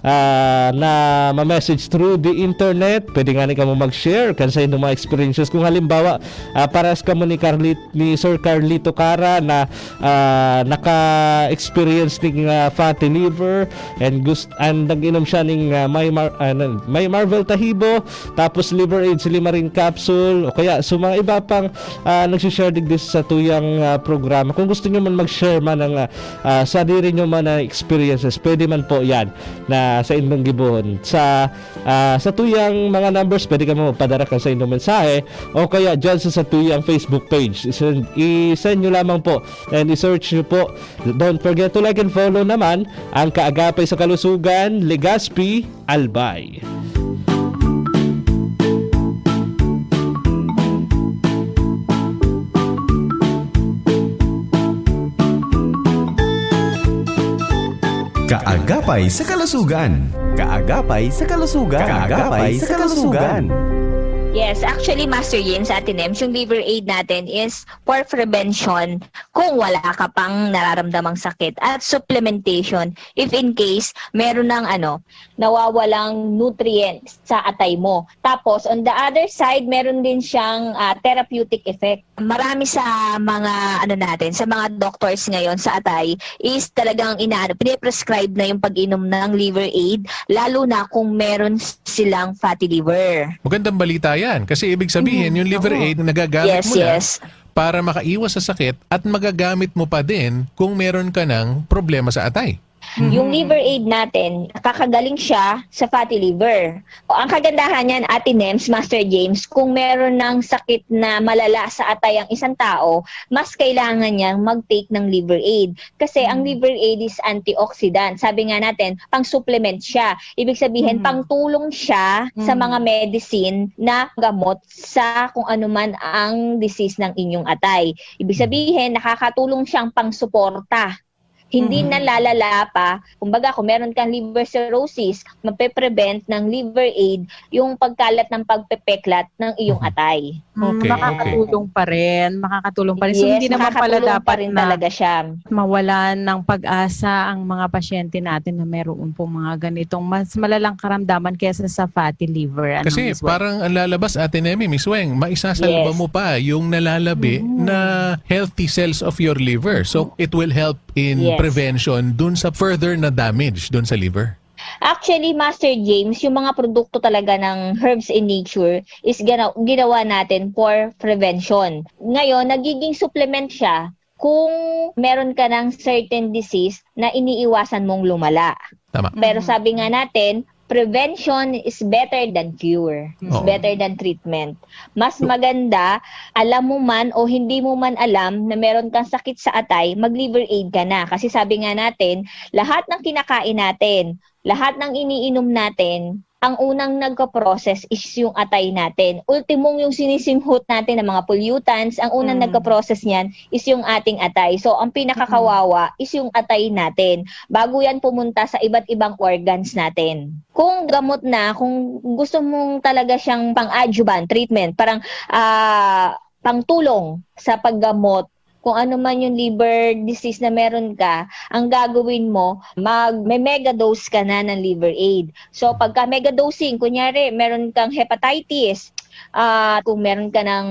ah, na ma-message through the internet. Pwede nga ni kamo mag-share kan sa indong mga experiences. Kung halimbawa, ah, parehas kamo ni Carlit-, ni Sir Carlito Cara na, ah, naka-experience ning, ah, fatty liver and gust-, and nag-inom siya ning, ah, may Mar-, ah, may Marvel Tahibo, tapos Liver Aid Silimarin Capsule, o kaya sa mga iba pang, ah, nagsishare digdi sa tuyang, ah, programa. Kung gusto nyo man mag-share man ng, ah, ah, sadiri nyo man na experiences, pwede man po yan na sa indong gibohon. Sa, ah, sa tuyang mga numbers, pwede kamo magpadara kan sa indong mensahe o kaya dyan sa, sa tuyang Facebook page. I-send, i-send nyo lamang po and i-search nyo po. Don't forget to like and follow naman ang Kaagapay sa Kalusugan, Legazpi, Albay. Kaagapay sa kalusugan. Kaagapay sa kalusugan. Kaagapay sa kalusugan. Yes, actually, Master Yin, sa Atenems, yung Liver Aid natin is for prevention kung wala ka pang nararamdamang sakit at supplementation if in case meron ng ano, nawawalang nutrients sa atay mo. Tapos, on the other side, meron din siyang, ah, therapeutic effect. Marami sa mga, ano natin, sa mga doctors ngayon sa atay is talagang inaano, pine-prescribe na yung pag-inom ng Liver Aid, lalo na kung meron silang fatty liver. Magandang balita yan. Kasi ibig sabihin, Mhm. yung Liver Oo. Aid, nagagamit Yes, mo na yes. para makaiwas sa sakit at magagamit mo pa din kung meron ka ng problema sa atay. Mhm. Yung Liver Aid natin, nakakagaling siya sa fatty liver. O, ang kagandahan niyan, Ate Nems, Master James, kung meron ng sakit na malala sa atay ang isang tao, mas kailangan niyang mag-take ng Liver Aid. Kasi ang Mm. Liver Aid is antioxidant. Sabi nga natin, pang-supplement siya. Ibig sabihin, Mm. pangtulong siya sa Mm. mga medicine na gamot sa kung ano man ang disease ng inyong atay. Ibig Mm. sabihin, nakakatulong siyang pangsuporta. Hindi Mhm. na lalala pa. Kumbaga, kung meron kang liver cirrhosis, mape-prevent ng Liver Aid yung pagkalat ng pagpepeklat ng iyong Mhm. atay. Mm, Okay, okay. makakatulong pa rin, makakatulong pa rin. So, Yes, hindi naman pala makakatulong pa dapat rin na talaga siya. mawalan ng pag-asa ang mga pasyente natin na meron pong mga ganitong mas malalang karamdaman kaysa sa fatty liver. Ano, Kasi Miss Weng? parang ang lalabas, Ate Nemi, Miss Weng, maisasalba Yes. mo pa yung nalalabi Mm. na healthy cells of your liver. So, it will help in Yes. prevention dun sa further na damage dun sa liver. Actually, Master James, yung mga produkto talaga ng herbs in nature is gana-, ginawa natin for prevention. Ngayon, nagiging supplement siya kung meron ka ng certain disease na iniiwasan mong lumala. Tama. Pero sabi nga natin, prevention is better than cure. It's Oo. better than treatment. Mas maganda, alam mo man o hindi mo man alam na meron kang sakit sa atay, mag-Liver Aid ka na. Kasi sabi nga natin, lahat ng kinakain natin, lahat ng iniinom natin, ang unang nagka-process is yung atay natin. Ultimong yung sinisinghot natin ng mga pollutants, ang unang Mm. nagka-process niyan is yung ating atay. So, ang pinakakawawa is yung atay natin. Bago yan pumunta sa iba't ibang organs natin. Kung gamot na, kung gusto mong talaga siyang pang-adjuvant treatment, parang ah, pangtulong sa paggamot, kung ano man yung liver disease na meron ka, ang gagawin mo, mag may mega dose ka na ng Liver Aid. So, pagka mega dosing, kunyari, meron kang hepatitis, at kung meron ka ng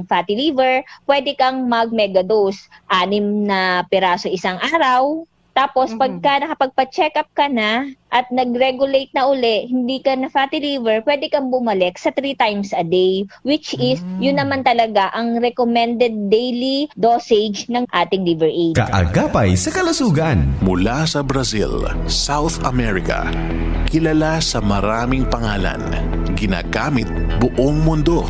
fatty liver, pwede kang mag mega dose. Anim na piraso isang araw. Tapos, Mhm. pagka nakapagpa-check up ka na at nag-regulate na uli, hindi ka na fatty liver, pwede kang bumalik sa three times a day, which is, yun naman talaga ang recommended daily dosage ng ating Liver Aid. Kaagapay sa kalusugan. Mula sa Brazil, South America, kilala sa maraming pangalan, ginagamit buong mundo.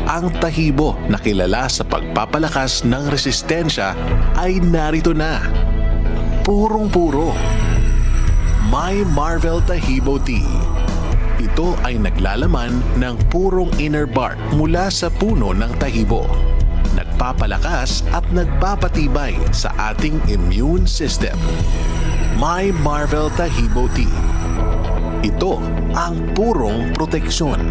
Ang tahibo na kilala sa pagpapalakas ng resistensya ay narito na. Purong-puro. My Marvel Tahibo Tea. Ito ay naglalaman ng purong inner bark mula sa puno ng tahibo. Nagpapalakas at nagpapatibay sa ating immune system. My Marvel Tahibo Tea. Ito ang purong proteksyon.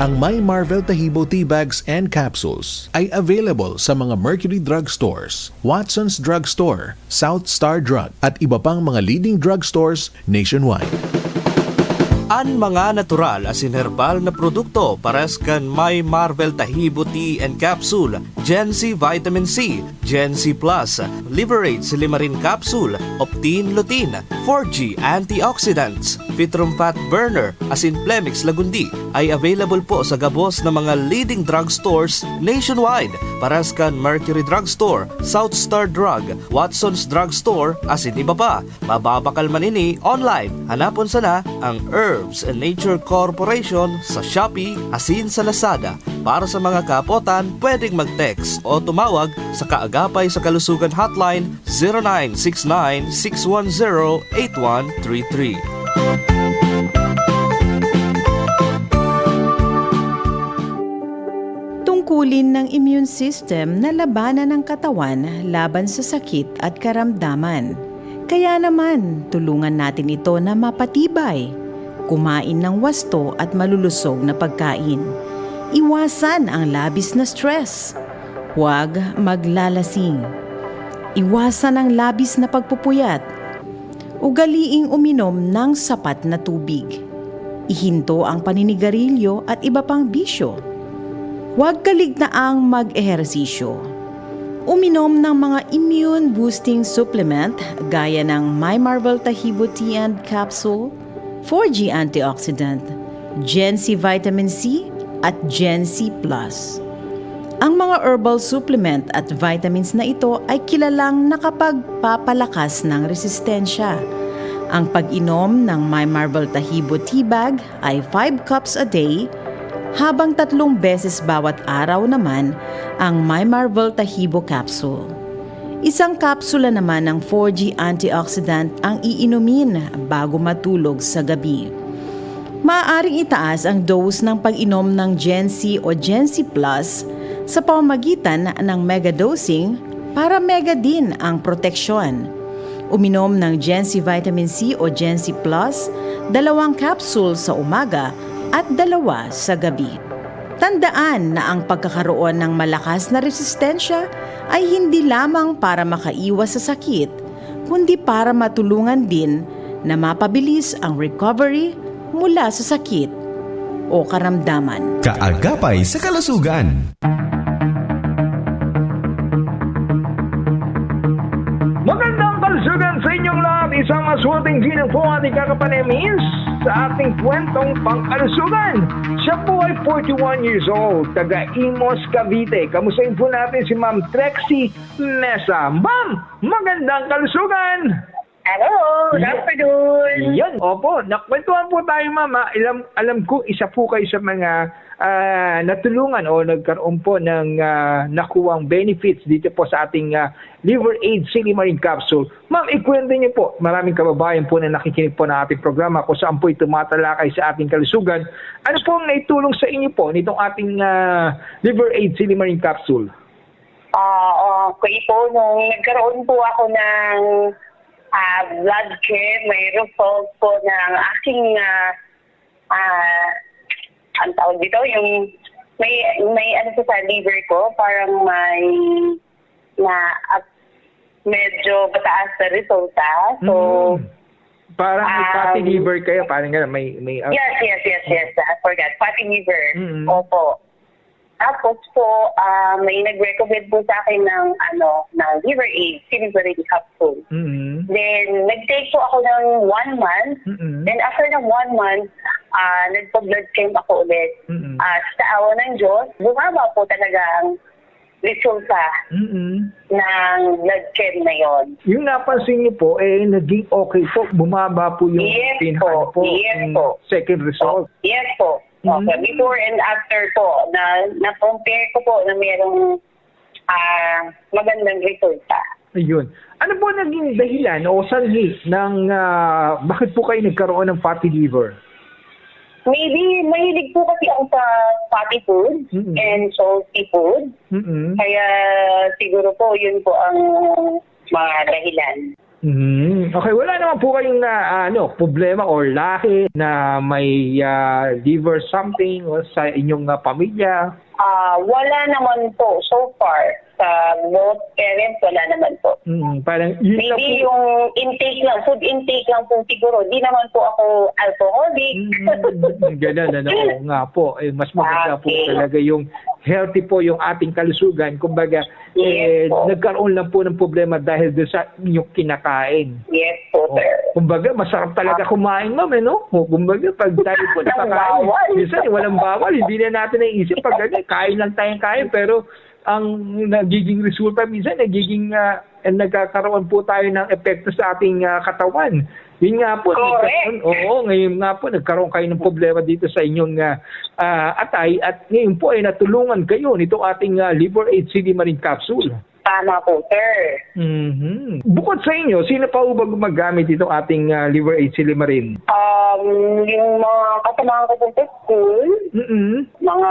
Ang My Marvel Tahibo Tea Bags and Capsules ay available sa mga Mercury Drug Stores, Watson's Drug Store, South Star Drug at iba pang mga leading drug stores nationwide. An mga natural asin herbal na produkto pares kan My Marvel Tahibo Tea and Capsule, Gen C Vitamin C, Gen C Plus, Liver Aid Silymarin Capsule, Optin Lutein, four G Antioxidants, Fitrum Fat Burner, asin Plemix Lagundi ay available po sa gabos na mga leading drug stores nationwide, pares kan Mercury Drug Store, South Star Drug, Watson's Drug Store, asin iba pa. Mababakal man ini online. Hanapon sana ang Herbs and Nature Corporation sa Shopee asin sa Lazada. Para sa mga kapotan, pwedeng mag-text o tumawag sa Kaagapay sa Kalusugan Hotline, zero nine six nine, six one zero, eight one three three. Tungkulin ng immune system na labanan ang katawan laban sa sakit at karamdaman. Kaya naman, tulungan natin ito na mapatibay. Kumain ng wasto at malulusog na pagkain. Iwasan ang labis na stress. Huwag maglalasing. Iwasan ang labis na pagpupuyat. Ugaliing uminom ng sapat na tubig. Ihinto ang paninigarilyo at iba pang bisyo. Huwag kaligtaang mag-ehersisyo. Uminom ng mga immune boosting supplement gaya ng My Marvel Tahibo Tea and Capsule, four G Antioxidant, Gen C Vitamin C, at Gen C Plus. Ang mga herbal supplement at vitamins na ito ay kilalang nakapagpapalakas ng resistensya. Ang pag-inom ng My Marvel Tahibo Tea Bag ay five cups a day, habang tatlong beses bawat araw naman ang My Marvel Tahibo Capsule. Isang kapsula naman ng four G antioxidant ang iinumin bago matulog sa gabi. Maaaring itaas ang dose ng pag-inom ng Gen C o Gen C Plus sa pamamagitan ng mega dosing para mega din ang proteksyon. Uminom ng Gen C Vitamin C o Gen C Plus, dalawang capsule sa umaga at dalawa sa gabi. Tandaan na ang pagkakaroon ng malakas na resistensya ay hindi lamang para makaiwas sa sakit, kundi para matulungan din na mapabilis ang recovery mula sa sakit o karamdaman. Kaagapay sa kalusugan. Magandang kalusugan sa inyong lahat. Isang So, ating ginang po ating kakapanemis sa ating kwentong pangkalusugan. Siya po ay forty-one years old, taga Imus, Cavite. Kamustahin po natin si Ma'am Trixie Mesa. Ma'am, magandang kalusugan! Hello, good Ye- afternoon. Yan, opo. Nakwentuhan po tayo, ma'am, ah. Alam, alam ko, isa po kayo sa mga, ah, natulungan o nagkaroon po ng, ah, nakuwang benefits dito po sa ating, ah, Liver Aid Silimarin Capsule. Ma'am, ikwento niyo po. Maraming kababayan po na nakikinig po ng ating programa kung saan po'y tumatalakay sa ating kalusugan. Ano po ang naitulong sa inyo po nitong ating, ah, Liver Aid Silimarin Capsule? Ah, okay po. Nung nagkaroon po ako ng, ah, blood chem, may result po ng aking, ah, ah, ang tawag dito, yung may, may ano po sa liver ko, parang may na, ah, medyo mataas na resulta. So, Mm. Parang may fatty um, liver kayo, parang gano'n, may, may, ah, yes, yes, yes, yes. I forgot. Fatty liver. Mm. Opo. Tapos po, ah, may nag-recommend po sa akin ng, ano, ng Liver Aid, Silimarin capsule. Mm. Then, nag-take po ako ng one month. Mm. Then, after ng one month, ah, nagpa-blood chem ako ulit. Mm. Ah, sa awa ng Diyos, bumaba po talaga ang resulta Mm. ng blood chem na yon. Yung napansin niyo po, eh, naging okay po, bumaba po yung Yes pin-, po. ano po, Yes yung po. second result. Yes po. Mm. Okay, before and after po, na, na-compare ko po na merong, ah, magandang resulta. Ayun. Ano po naging dahilan o sanhi ng, ah, bakit po kayo nagkaroon ng fatty liver? Maybe, mahilig po kasi ako sa fatty food Mm. and salty food. Mm. Kaya siguro po, yun po ang mga dahilan. Mm. Okay, wala naman po kayong na, ano, problema or lahi na may, ah, liver something o sa inyong, ah, pamilya? Ah, wala naman po so far sa both parents, wala naman po. Mm, parang yun lang Maybe po. yung intake lang, food intake lang po siguro. Di naman po ako alcoholic. Mm, ganun, ano, oo nga po. Eh, mas maganda po Okay. talaga yung healthy po yung ating kalusugan. Kumbaga, Yes eh, po. nagkaroon lang po ng problema dahil doon sa inyong kinakain. Yes po, Oh, sir. kumbaga, masarap talaga Ah. kumain, ma'am, eh, no? O, kumbaga, pag tayo po Walang nakakain, bawal. minsan, eh, walang bawal, hindi na natin naiisip pag ano, eh, kain lang tayong kain, pero ang nagiging resulta minsan, nagiging, ah, nagkakaroon po tayo ng epekto sa ating, ah, katawan. Yun nga po, Correct. nagkaroon, oo, ngayon nga po, nagkaroon kayo ng problema dito sa inyong, ah, ah, atay at ngayon po ay natulungan kayo nitong ating, ah, Liver Aid Silimarin Capsule. Tama po, sir. Mhm. Bukod sa inyo, sino pa ho ba gumagamit nitong ating, ah, Liver Aid Silimarin? Um, yung mga kasamahan ko po sa school, Mm-mm. mga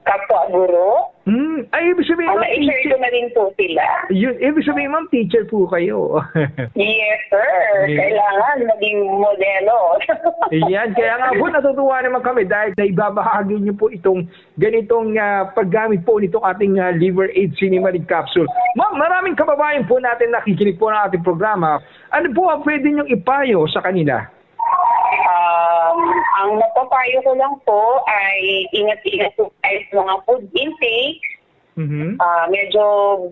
kapwa guro, Mm. Ay, ibig sabihin, Ang ma'am, na-share teacher ko na rin po sila. Yun, ibig sabihin, ma'am, teacher po kayo. Yes, sir. Yes. Kailangan maging modelo. Ayan, kaya nga po, natutuwa naman kami dahil naibabahagi niyo po itong ganitong, ah, paggamit po nitong ating, ah, Liver Aid Silimarin Capsule. Ma'am, maraming kababayan po natin nakikinig po ng ating programa. Ano po ang pwede niyong ipayo sa kanila? Um, ang mapapayo ko lang po ay ingat-ingat po tayo sa mga food intake. Mhm. Ah, medyo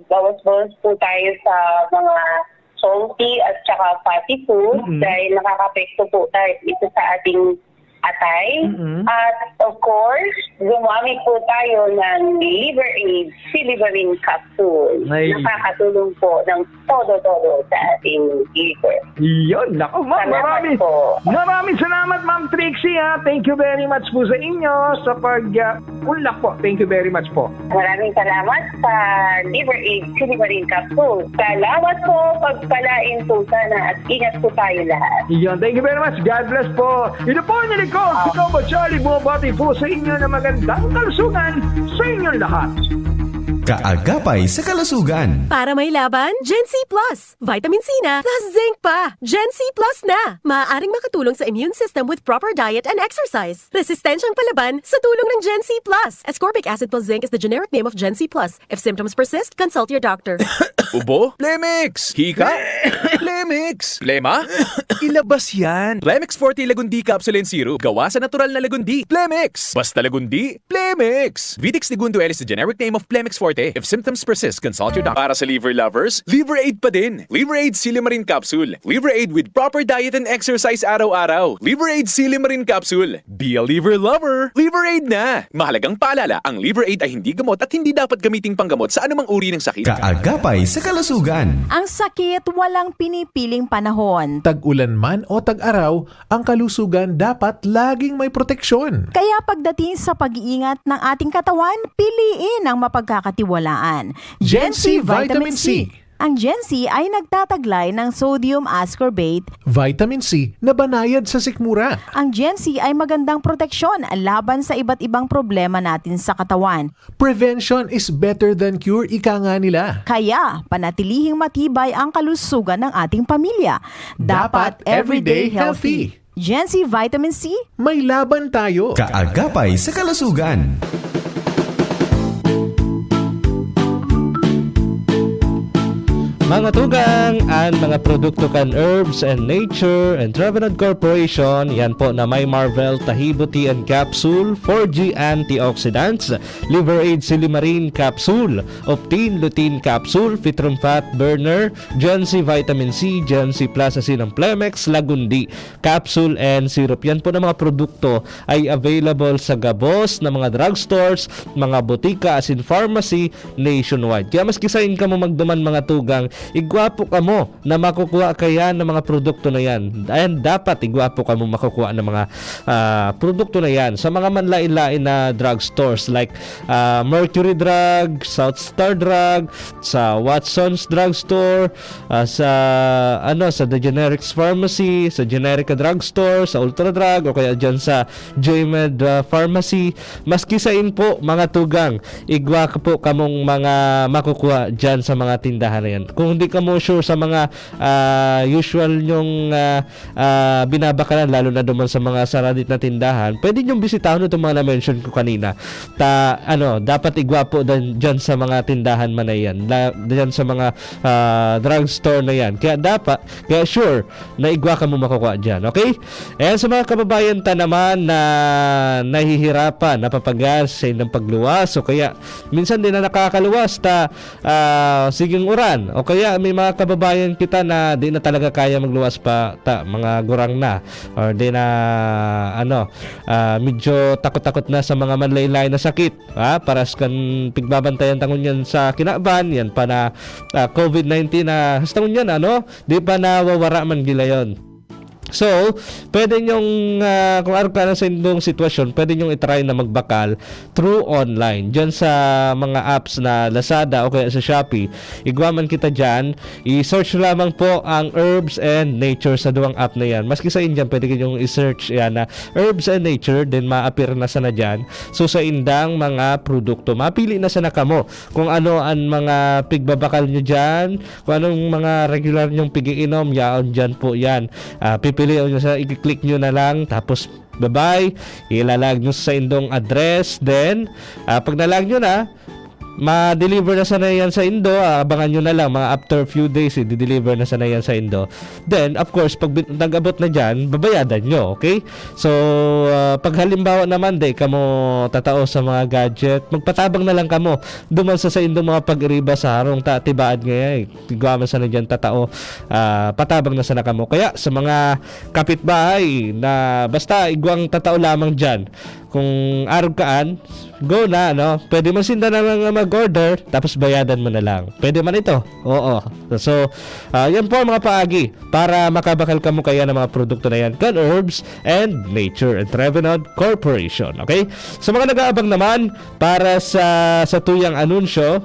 bawas-bawas po tayo sa mga salty at saka fatty food Mm-mm. dahil nakakapekto po tayo ito sa ating atay. Mm-mm. At of course, gumamit po tayo ng Liver Aid, Silimarin Capsule. Ay. Nakakatulong po ng todo-todo sa ating liver. Yun, naku, ma'am, Salamat maraming, po. maraming salamat, Ma'am Trixie, ha. Thank you very much po sa inyo, sa pag, ah, unlak po. Thank you very much po. Maraming salamat sa Liver Aid Silimarin Capsule. Salamat po, pagpalain po sana at ingat po tayo lahat. Yun, thank you very much. God bless po. Ito po ang lingkod, si Combo Charlie, bumabati po sa inyo na magandang kalusugan sa inyong lahat. Kaagapay sa kalusugan. Para may laban, Gen C Plus. Vitamin C na, plus zinc pa. Gen C Plus na. Maaaring makatulong sa immune system with proper diet and exercise. Resistensyang palaban sa tulong ng Gen C Plus. Ascorbic acid plus zinc is the generic name of Gen C Plus. If symptoms persist, consult your doctor. Ubo? Plemix! Hika? Plemix! Plema? Ilabas yan! Plemix Forte Lagundi Capsule and Syrup. Gawa sa natural na lagundi. Plemix! Basta lagundi, Plemix! Vitex Negundo L is the generic name of Plemix Forte. If symptoms persist, consult your doctor. Para sa liver lovers, Liver Aid pa din. Liver Aid Silimarin Capsule. Liver Aid with proper diet and exercise araw-araw. Liver Aid Silimarin Capsule. Be a liver lover. Liver Aid na! Mahalagang paalala, ang Liver Aid ay hindi gamot at hindi dapat gamiting panggamot sa anumang uri ng sakit. Kaagapay sa kalusugan. Ang sakit walang pinipiling panahon. Tag-ulan man o tag-araw, ang kalusugan dapat laging may proteksyon. Kaya pagdating sa pag-iingat ng ating katawan, piliin ang mapagkakatiwalaan. Gen C Vitamin C. Ang Gen C ay nagtataglay ng sodium ascorbate. Vitamin C na banayad sa sikmura. Ang Gen C ay magandang proteksyon laban sa iba't ibang problema natin sa katawan. Prevention is better than cure, ika nga nila. Kaya, panatilihing matibay ang kalusugan ng ating pamilya. Dapat everyday healthy. Gen C Vitamin C. May laban tayo. Kaagapay sa kalusugan. Mga tugang, ang mga produkto kan Herbs and Nature and Travenod Corporation, yan po na may Marvel Tahibo Tea and Capsule, four G Antioxidants, Liver Aid Silimarin Capsule, Optin Lutein Capsule, Fitrum Fat Burner, Gen C Vitamin C, Gen C Plus Asin ng Plemex, Lagundi, Capsule and Syrup. Yan po na mga produkto ay available sa gabos na mga drugstores, mga botika, asin pharmacy nationwide. Kaya maski sain kamo magduman mga tugang, igwa po kamo na makukuha kayan ng mga produkto na yan. And dapat igwa po kamo makukuha ng mga ah, produkto na yan sa mga manlain-lain na drugstores like ah, Mercury Drug, South Star Drug, sa Watson's Drugstore, ah, sa ano sa The Generics Pharmacy, sa Generica Drugstore, sa Ultra Drug o kaya diyan sa J-Med ah, Pharmacy. Maski sain po mga tugang, igwa ka po kamong mga makukuha diyan sa mga tindahan na yan. Kung hindi kamo sure sa mga ah, usual nyong ah, ah, binabakalan, lalo na duman sa mga saradit na tindahan, pwede nyong bisitahon itong mga na-mention ko kanina. Ta, ano, dapat igwa po dan, dyan sa mga tindahan man na yan, la, dyan sa mga ah, drugstore na yan. Kaya dapat, kaya sure na igwa ka mo makukuha dyan. Okay? Ayan, sa mga kababayan ta naman na nahihirapan, napapagas sa inyong pagluwas, o kaya minsan din na nakakaluwas, ta ah, siging uran, o kaya may mga kababayan kita na di na talaga kaya magluwas pa, ta, mga gurang na, or di na, ano, ah, medyo takot-takot na sa mga manlain-lain na sakit, ha? Paras kan pigbabantayan ta ngunyan sa kinaban, yan pa na ah, COVID nineteen na hasta ngunyan, ano, di pa nawawara man gilayon. So, pwede nyong, ah, kung arog ka na sa indong sitwasyon, pwede nyong itry na magbakal through online. Diyan sa mga apps na Lazada o kaya sa Shopee, igwa man kita diyan, i-search lamang po ang Herbs and Nature sa duwang app na yan. Maski sa inyo, pwede kayong i-search yan na Herbs and Nature, then ma-appear na sana diyan. So, sa indang mga produkto, mapili na sana kamo kung ano ang mga pigbabakal nyo diyan, kung anong mga regular nyong pigiinom, yaon diyan po yan. Ah, pipilion nyo sa, i-click nyo na lang, tapos bye-bye, ilalag nyo sa indong address, then ah, pag nalag nyo na, ma-deliver na sana yan sa indo, ah, abangan nyo na lang, mga after few days, i-deliver na sana yan sa indo. Then, of course, pag bin- nag-abot na dyan, babayadan nyo, okay? So, ah, pag halimbawa naman, di kamo tatao sa mga gadget, magpatabang na lang kamo duman sa saindong mga pag-iriba sa harong ta, tibaad ngaya, eh. Igwa man sana dyan tatao, ah, patabang na sana kamo. Kaya sa mga kapitbahay na basta igwang tatao lamang dyan, kung arog kaan, go na, no? Pwede man sinda na lang mag-order, tapos bayadan mo na lang. Pwede man ito. Oo. So, ah, yan po ang mga paagi para makabakal kamo kaya ng mga produkto na yan kan Herbs and Nature and Trevenant Corporation. Okay? Sa mga nag-aabang naman para sa sa tuyang anunsyo,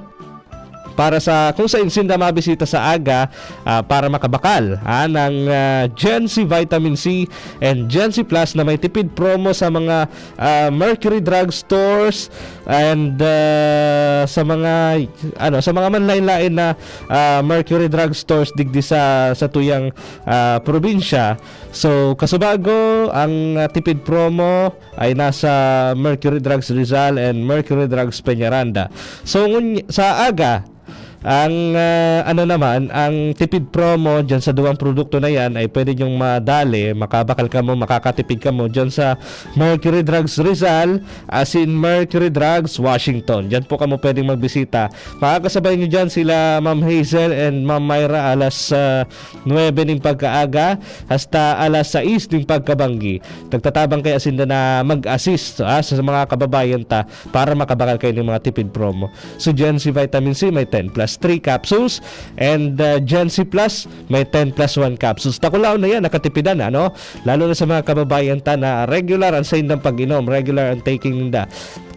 para sa kung sa insinda mabisita sa aga, ah, para makabakal ah, ng ah, Gen C Vitamin C and Gen C Plus na may tipid promo sa mga ah, Mercury Drug Stores and ah, sa mga ano sa mga manlain-lain na ah, Mercury Drug Stores digdi sa sa tuyang ah, probinsya. So kasubago ang ah, tipid promo ay nasa Mercury Drugs Rizal and Mercury Drugs Peñaranda. So ngun- sa aga, Ang, ah, ano naman, ang tipid promo diyan sa duwang produkto na yan ay pwede niyong madali, makabakal kamo, makakatipid kamo diyan sa Mercury Drugs Rizal, as in Mercury Drugs Washington. Diyan po kamo pwedeng magbisita. Makakasabay niyo diyan sila Ma'am Hazel and Ma'am Myra alas, ah, nuwebe ning pagkaaga hasta alas sais ning pagkabanggi. Nagtatabang kaya sinda na mag-assist, ah, sa mga kababayan ta para makabakal kayo ng mga tipid promo. So, Gen C Vitamin C, may ten plus three capsules, and, uh, Gen C Plus, may ten plus one capsules. Takulaw na yan, nakatipidan, ano? Lalo na sa mga kababayan ta na regular ang saindang pag-inom, regular ang taking ninda.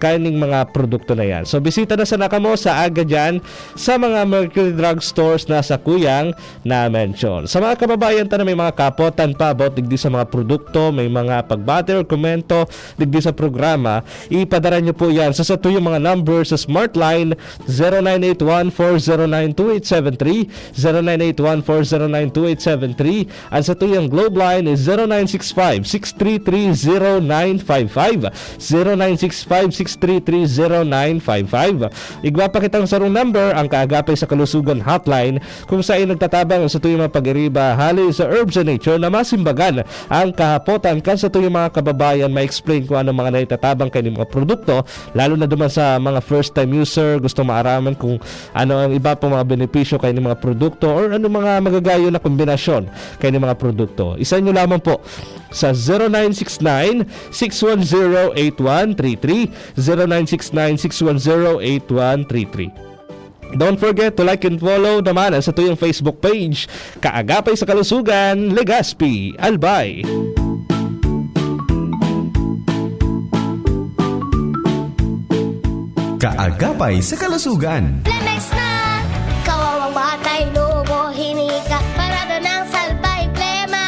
Kaya ning mga produkto na yan. So, bisita na sana kamo sa aga dyan sa mga Mercury Drug Stores na sa kuyang na mention. Sa mga kababayan ta na may mga kapotan pa about digdi sa mga produkto, may mga pagbati or komento digdi sa programa, ipadara nyo po yan sa satuyang mga number sa Smart Line, zero nine eight one four zero nine two eight seven three, zero nine eight one four zero nine two eight seven three. Ang satuyang Globe Line is zero nine six five six three three zero nine five five, zero nine six five six three three zero nine five five. Igwa pa kitang sarong number, ang Kaagapay sa Kalusugan Hotline, kung saen nagtatabang ang satuyang mga pag-iriba hali sa herbs and nature na masimbagan ang kahapotan kan satuyang mga kababayan ma-explain kung ano mga naitatabang kaining mga produkto, lalo na duman sa mga first time user, gusto maaraman kung ano ang iba pang mga benepisyo kaining mga produkto or ano mga magagayon na kombinasyon kaining mga produkto. Isa nyo lamang po sa zero nine six nine six one zero eight one three three, zero nine six nine six one zero eight one three three. Don't forget to like and follow naman ang satuyang Facebook page, Kaagapay sa Kalusugan, Legazpi, Albay. Kaagapay sa Kalusugan. Flemex na! Kawawang batay, lobo, hinika, parada ng salbay, plema.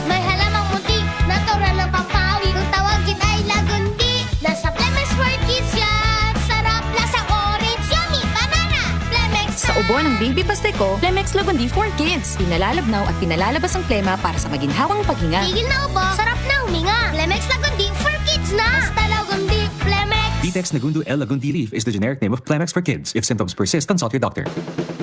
May halamang munti, natural ng pampawi. Kung tawagin ay lagundi, nasa Flemex for Kids yan. Sarap, lasang orange, yummy, banana. Flemex Sa na! Ubo ng Baby Pasteco, Flemex Lagundi for Kids. Pinalalabnaw at pinalalabas ang plema para sa maginhawang paghinga. Tigil na ubo, sarap na huminga. Flemex Lagundi for Kids na! Basta Lagundi, Flemex! Vitex Nagundu L Lagundi leaf is the generic name of Flemex for Kids. If symptoms persist, consult your doctor.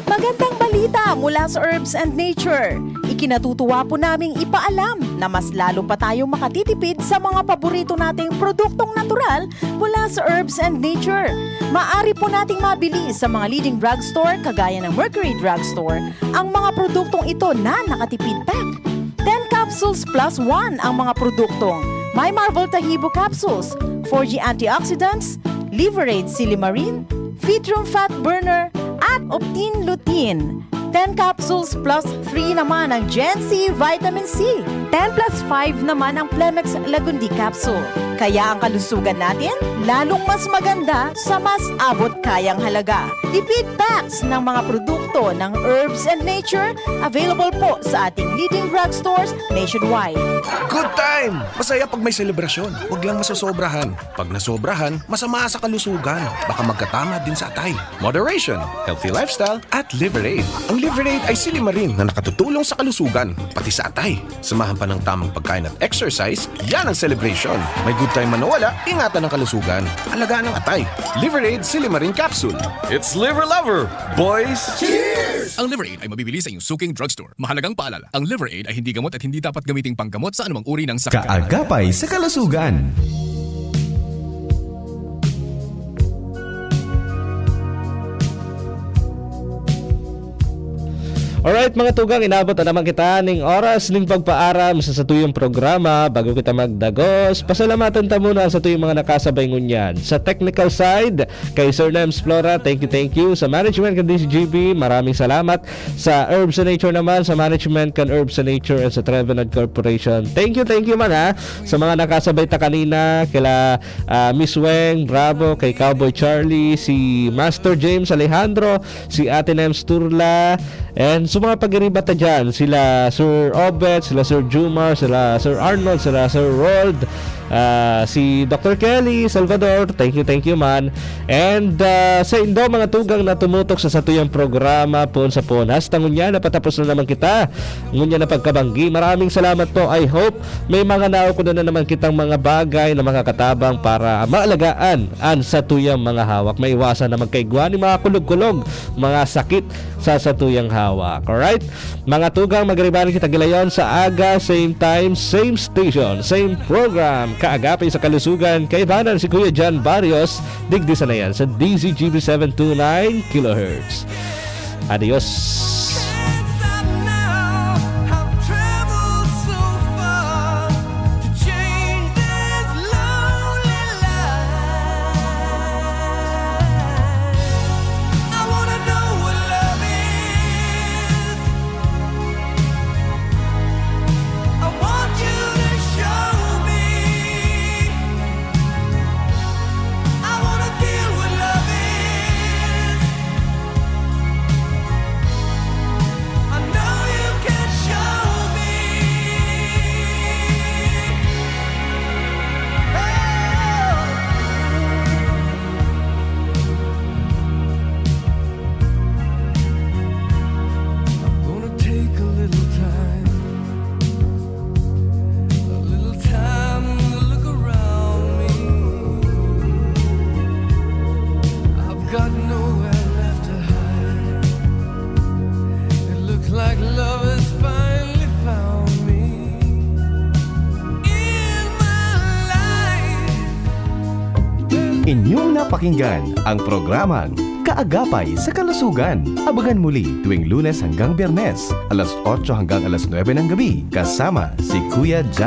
Magandang balita mula sa Herbs and Nature. Ikinatutuwa po naming ipaalam na mas lalo pa tayong makatitipid sa mga paborito nating produktong natural mula sa Herbs and Nature. Maaari po nating mabili sa mga leading drugstore kagaya ng Mercury Drugstore ang mga produktong ito na nakatipid pack. Ten capsules plus one ang mga produktong may Marvel Tahibo capsules, four G antioxidants, Liver Aid Silimarin, Vitrum Fat Burner, at Optin Lutein. Ten capsules plus three naman ang Gen C Vitamin C. Ten plus five naman ang Plemex Lagundi Capsule. Kaya ang kalusugan natin lalong mas maganda sa mas abot kayang halaga. Tipid packs ng mga produkto ng Herbs and Nature available po sa ating leading drugstores nationwide. Good time! Masaya pag may selebrasyon. Huwag lang masosobrahan. Pag nasobrahan, masama sa kalusugan. Baka magkatama din sa atay. Moderation, healthy lifestyle, at Liver Aid. Ang Liver Aid ay silimarin na nakatutulong sa kalusugan, pati sa atay. Samahan pa ng tamang pagkain at exercise, yan ang celebration. May good time man o wala, ingatan ang kalusugan. Alagaan ang atay. Liver Aid Silimarin Capsule. It's Liver Lover, boys! Cheers! Ang Liver Aid ay mabibili sa inyong suking drugstore. Mahalagang paalala, ang Liver Aid ay hindi gamot at hindi dapat gamiting panggamot sa anumang uri ng sakit. Kaagapay sa kalusugan. Alright, mga tugang, inabot na naman kita ning oras ning pagpaaram sa satuyang programa. Bago kita magdagos, pasalamatan ta muna sa tuyang mga nakasabay ngunyan. Sa technical side, kay Sir Nems Flora, thank you, thank you. Sa management kan D C G B, maraming salamat. Sa Herbs and Nature naman, sa management kan Herbs and Nature and sa Trevenant Corporation, thank you, thank you man, ha. Sa mga nakasabay ta kanina, kila, ah, Miss Weng, bravo, kay Cowboy Charlie, si Master James Alejandro, si Ate Nems Turla, and sa mga pag-iriba ta dyan, sila Sir Obet, sila Sir Jumar, sila Sir Arnold, sila Sir Rold, Ah, si Doctor Kelly Salvador, thank you, thank you, man. And, ah, sa indo, mga tugang na tumutok sa satuyang programa, poon sa poon. Hasta ngunyan, napatapos na naman kita. Ngunyan na pagkabanggi. Maraming salamat po. I hope may mga naukunan na naman kitang mga bagay na makakatabang para maalagaan an satuyang mga hawak. Maiwasan na magkaigwa ni mga kulog-kulog, mga sakit sa satuyang hawak. Alright? Mga tugang, magribahan kita gilayon sa aga, same time, same station, same program. Kaagapay sa kalusugan, kaibanan si Kuya John Barrios, digdi sana yan sa D Z G B seven two nine kilohertz. Adios! I'm gonna take a little time, a little time to look around me. I've got nowhere left to hide. It looks like love has finally found me. In my life, Inyong napakinggan ang programang Kaagapay sa Kalusugan. Abangan muli tuwing Lunes hanggang Biyernes, alas otso hanggang alas nuebe ng gabi, kasama si Kuya Jan